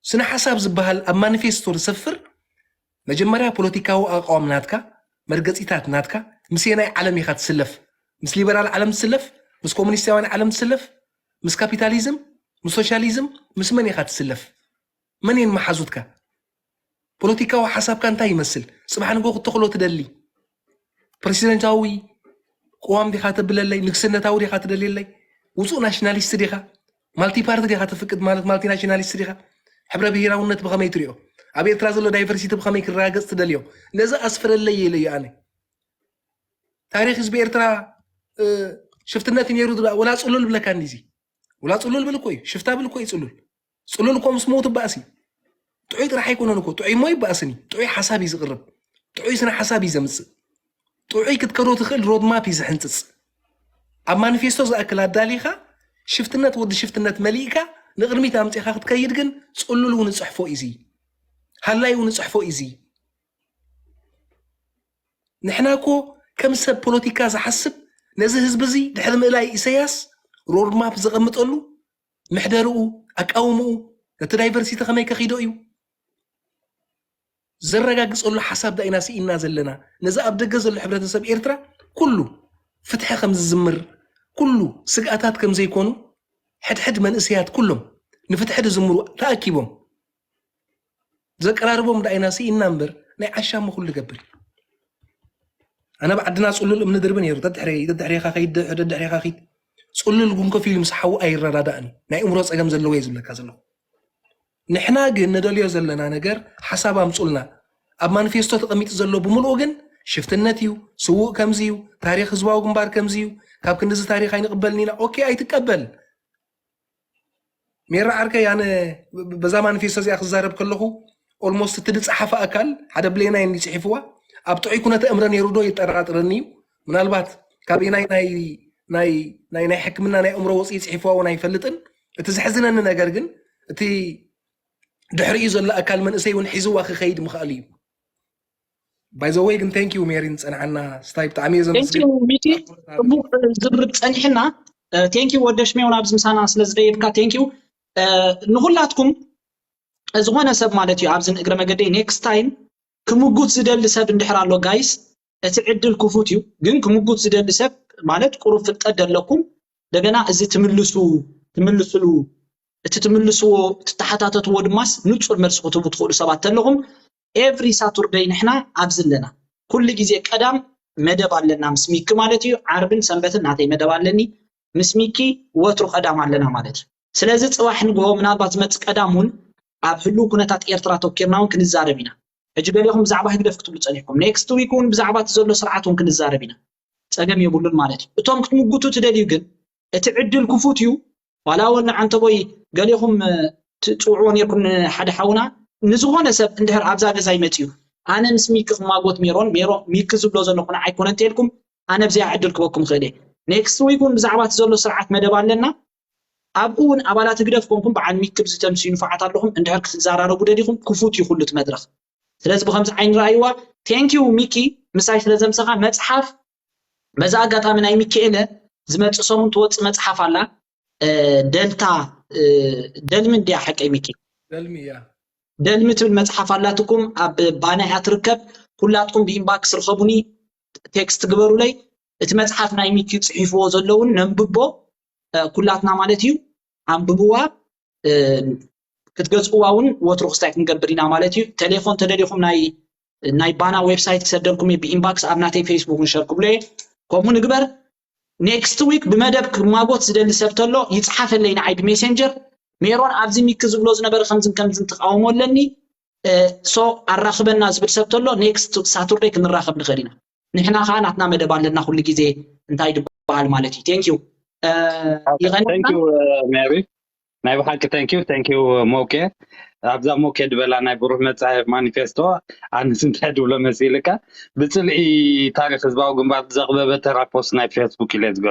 ስነ ሓሳብ ዝበሃል ኣብ ማኒፌስቶ ዝሰፍር መጀመርያ ፖለቲካዊ ኣቋም ናትካ፣ መርገጺታት ናትካ፣ ምስ የናይ ዓለም ኢኻ ትስለፍ? ምስ ሊበራል ዓለም ትስለፍ? ምስ ኮሙኒስታውያን ዓለም ትስለፍ? ምስ ካፒታሊዝም፣ ምስ ሶሻሊዝም፣ ምስ መን ኢኻ ትስለፍ? መን እየን መሓዙትካ? ፖለቲካዊ ሓሳብካ እንታይ ይመስል? ጽባሕ ንጎ ክትተኽሎ ትደሊ? ፕረሲደንታዊ ቅዋም ዲኻ ተብለለይ? ንግስነታዊ ዲኻ ትደልየለይ? ውጹእ ናሽናሊስት ዲኻ? ማልቲ ፓርቲ ዲኻ ተፍቅድ ማለት ማልቲ ናሽናሊስት ዲኻ? ሕብረ ብሄራውነት ብኸመይ ትሪኦ? ኣብ ኤርትራ ዘሎ ዳይቨርሲቲ ብኸመይ ክረጋገጽ ትደልዮ? ነዚ ኣስፍረለይ ኢለዮ ኣነ። ታሪኽ ህዝቢ ኤርትራ ሽፍትነት እዩ ነይሩ ወላ ጽሉል ብለካ እንዲዚ ወላ ጽሉል ብል እኮ እዩ ሽፍታ ብል እኮ እዩ ጽሉል ጽሉል እኮ ምስ ሞት ይበኣስ እዩ። ጥዑይ ጥራሕ ኣይኮነን እኮ ጥዑይ እሞ ይበኣስን እዩ። ጥዑይ ሓሳብ እዩ ዝቕርብ። ጥዑይ ስነ ሓሳብ እዩ ዘምጽእ። ጥዑይ ክትከዶ ትኽእል ሮድማፕ እዩ ዝሕንጽጽ። ኣብ ማኒፌስቶ ዝኣክል ኣዳሊኻ ሽፍትነት ወዲ ሽፍትነት መሊእካ ንቕድሚት ኣምጺኻ ክትከይድ ግን ጽሉል እውን ይጽሕፎ እዩ። ሃላይ እውን ይጽሕፎ እዩ። ንሕና እኮ ከም ሰብ ፖለቲካ ዝሓስብ ነዚ ህዝቢ እዚ ድሕሪ ምእላይ ኢሰያስ ሮድማፕ ዘቐምጠሉ ምሕደርኡ ኣቃውምኡ ነቲ ዳይቨርሲቲ ከመይ ከኺዶ እዩ ዘረጋግጸሉ ሓሳብ ዳኢና ስኢና ዘለና። ነዚ ኣብ ደገ ዘሎ ሕብረተሰብ ኤርትራ ኩሉ ፍትሒ ከም ዝዝምር ኩሉ ስግኣታት ከም ዘይኮኑ ሕድሕድ መንእሰያት ኩሎም ንፍትሒ ዝዝምሩ ተኣኪቦም ዘቀራርቦም ዳኢና ስኢና እምበር ናይ ዓሻ እሞ ኩሉ ይገብር እዩ። ኣነ ኣብ ዓድና ጽሉል እምኒ ድርቢ ነይሩ። ደድሕሬ ደድሕሬኻ ኸይድ ደድሕሬኻ ኸይድ ጽሉል ጉንኮፍ ኢሉ ምስ ሓዉ ኣይረዳዳእን እዩ። ናይ እምሮ ጸገም ዘለዎ እየ ዝብለካ ዘለኹ። ንሕና ግን ንደልዮ ዘለና ነገር ሓሳብ ኣምጹልና። ኣብ ማኒፌስቶ ተቐሚጡ ዘሎ ብምልኡ ግን ሽፍትነት እዩ፣ ስዉእ ከምዚ እዩ፣ ታሪኽ ህዝባዊ ግንባር ከምዚ እዩ፣ ካብ ክንድዚ ታሪኽ ኣይንቕበልን ኢና። ኦኬ ኣይትቀበል። ሜራ ዓርከይ ኣነ በዛ ማኒፌስቶ እዚኣ ክዛረብ ከለኹ ኦልሞስት እቲ ዝፀሓፈ ኣካል ሓደ ብሌና እየ ፅሒፍዋ ኣብ ጥዑይ ኩነተ እምረ ነይሩ ዶ የጠራጥረኒ እዩ ምናልባት ካበየናይ ናይ ናይ ናይ ናይ ሕክምና ናይ እምሮ ወፅኢ ፅሒፍዋ እውን ኣይፈልጥን እቲ ዘሕዝነኒ ነገር ግን እቲ ድሕሪኡ ዘሎ ኣካል መንእሰይ እውን ሒዝዋ ክኸይድ ምኽኣል እዩ By the way ግን thank you ሜሪ ንፀንሓና ስታይ ብጣዕሚ እየ ዘመስግን። Thank you ሚኪ ፅቡቅ ዝርርብ ፀኒሕና thank you ወደ ሽሜው ናብዚ ምሳና ስለ ዝደየብካ thank you ንኩላትኩም ዝኾነ ሰብ ማለት እዩ ኣብዚ ንእግረ መገደይ next time ክምጉት ዝደሊ ሰብ እንድሕር ኣሎ guys እቲ ዕድል ክፉት እዩ ግን ክምጉት ዝደሊ ሰብ ማለት ቁሩብ ፍልጠት ደለኩም እንደገና እዚ ትምልሱ ትምልስሉ እቲ ትምልስዎ ትተሓታተትዎ ድማስ ንፁር መልሲ ክትህቡ ትኽእሉ ሰባት ተለኹም every Saturday ንሕና ኣብዚ ኣለና ኩሉ ግዜ ቀዳም መደብ ኣለና ምስ ሚኪ ማለት እዩ ዓርብን ሰንበትን ናተይ መደብ ኣለኒ ምስ ሚኪ ወትሩ ቀዳም ኣለና ማለት እዩ ስለዚ ፅባሕ ንግሆ ምናልባት ዝመፅእ ቀዳም እውን ኣብ ህልው ኩነታት ኤርትራ ተኪርና እውን ክንዛረብ ኢና ሕጂ ገሊኹም ብዛዕባ ህግደፍ ክትብሉ ፀኒሕኩም next week እውን ብዛዕባ እቲ ዘሎ ስርዓት እውን ክንዛረብ ኢና ፀገም የብሉን ማለት እዩ እቶም ክትምጉቱ ትደልዩ ግን እቲ ዕድል ክፉት እዩ ዋላ እውን ዓንተቦይ ገሊኹም ትፅውዕዎ ነርኩም ሓደ ሓውና ንዝኾነ ሰብ እንድሕር ኣብዛ ገዛይ መፅዩ ኣነ ምስ ሚኪ ክማጎት ሜሮን ሜሮ ሚኪ ዝብሎ ዘሎ ኩነ ኣይኮነ እንተልኩም ኣነ ኣብዚኣ ዕድል ክበኩም ክእል እየ next week እውን ብዛዕባ እቲ ዘሎ ስርዓት መደብ ኣለና ኣብኡ እውን ኣባላት ህግደፍ ኮንኩም በዓል ሚኪ ብዝተምስዩ ንፉዓት ኣለኹም እንድሕር ክትዛራረቡ ደሊኹም ክፉት እዩ ኩሉ እቲ መድረኽ ስለዚ ብከምዚ ዓይኒ ረኣይዋ thank you ሚኪ ምሳይ ስለ ዘምሰኻ መፅሓፍ በዚ ኣጋጣሚ ናይ ሚኪኤለ ዝመፅእ ሰሙን ትወፅእ መፅሓፍ ኣላ ደልታ ደልሚ እንድያ ሓቀይ ሚኪ ደልሚ እያ ደልሚ ትብል መፅሓፍ ኣላትኩም ኣብ ባና እያ ትርከብ ኩላትኩም ብኢንባክስ ርኸቡኒ ቴክስት ግበሩለይ እቲ መፅሓፍ ናይ ሚኪ ፅሒፍዎ ዘለውን ነንብቦ ኩላትና ማለት እዩ ኣንብብዋ ክትገዝእዋ እውን ወትሩ ክስታይ ክንገብር ኢና ማለት እዩ ቴሌፎን ተደሊኹም ናይ ናይ ባና ዌብሳይት ክሰደልኩም እየ ብኢንባክስ ኣብ ናተይ ፌስቡክ ንሸር ክብሎ እየ ከምኡ ንግበር next week ብመደብ ክማጎት ዝደሊ ሰብ ተሎ ይፅሓፈለይ ንዓይ ብሜሴንጀር፣ ሜሮን ኣብዚ ሚኪ ዝብሎ ዝነበረ ከምዝን ከምዝን ተቃውሞ ኣለኒ፣ so ኣራኽበና ዝብል ሰብ ተሎ next Saturday ክንራኸብ ንኽእል ኢና። ንሕና ከዓ ናትና መደብ ኣለና ኩሉ ግዜ እንታይ ድበሃል ማለት እዩ። Thank you። Thank you ሜሪ። ናይ ብሓቂ thank you thank you ሞኬ። ኣብዛ ሞኬ ድበላ ናይ ብሩህ መጻኢ ማኒፌስቶ ኣነስ እንታይ ድብሎ መሲልካ፣ ብጽልኢ ታሪኽ ህዝባዊ ግንባር ዘቕበበ ተራ ፖስት ናይ ፌስቡክ ኢለ ዝገ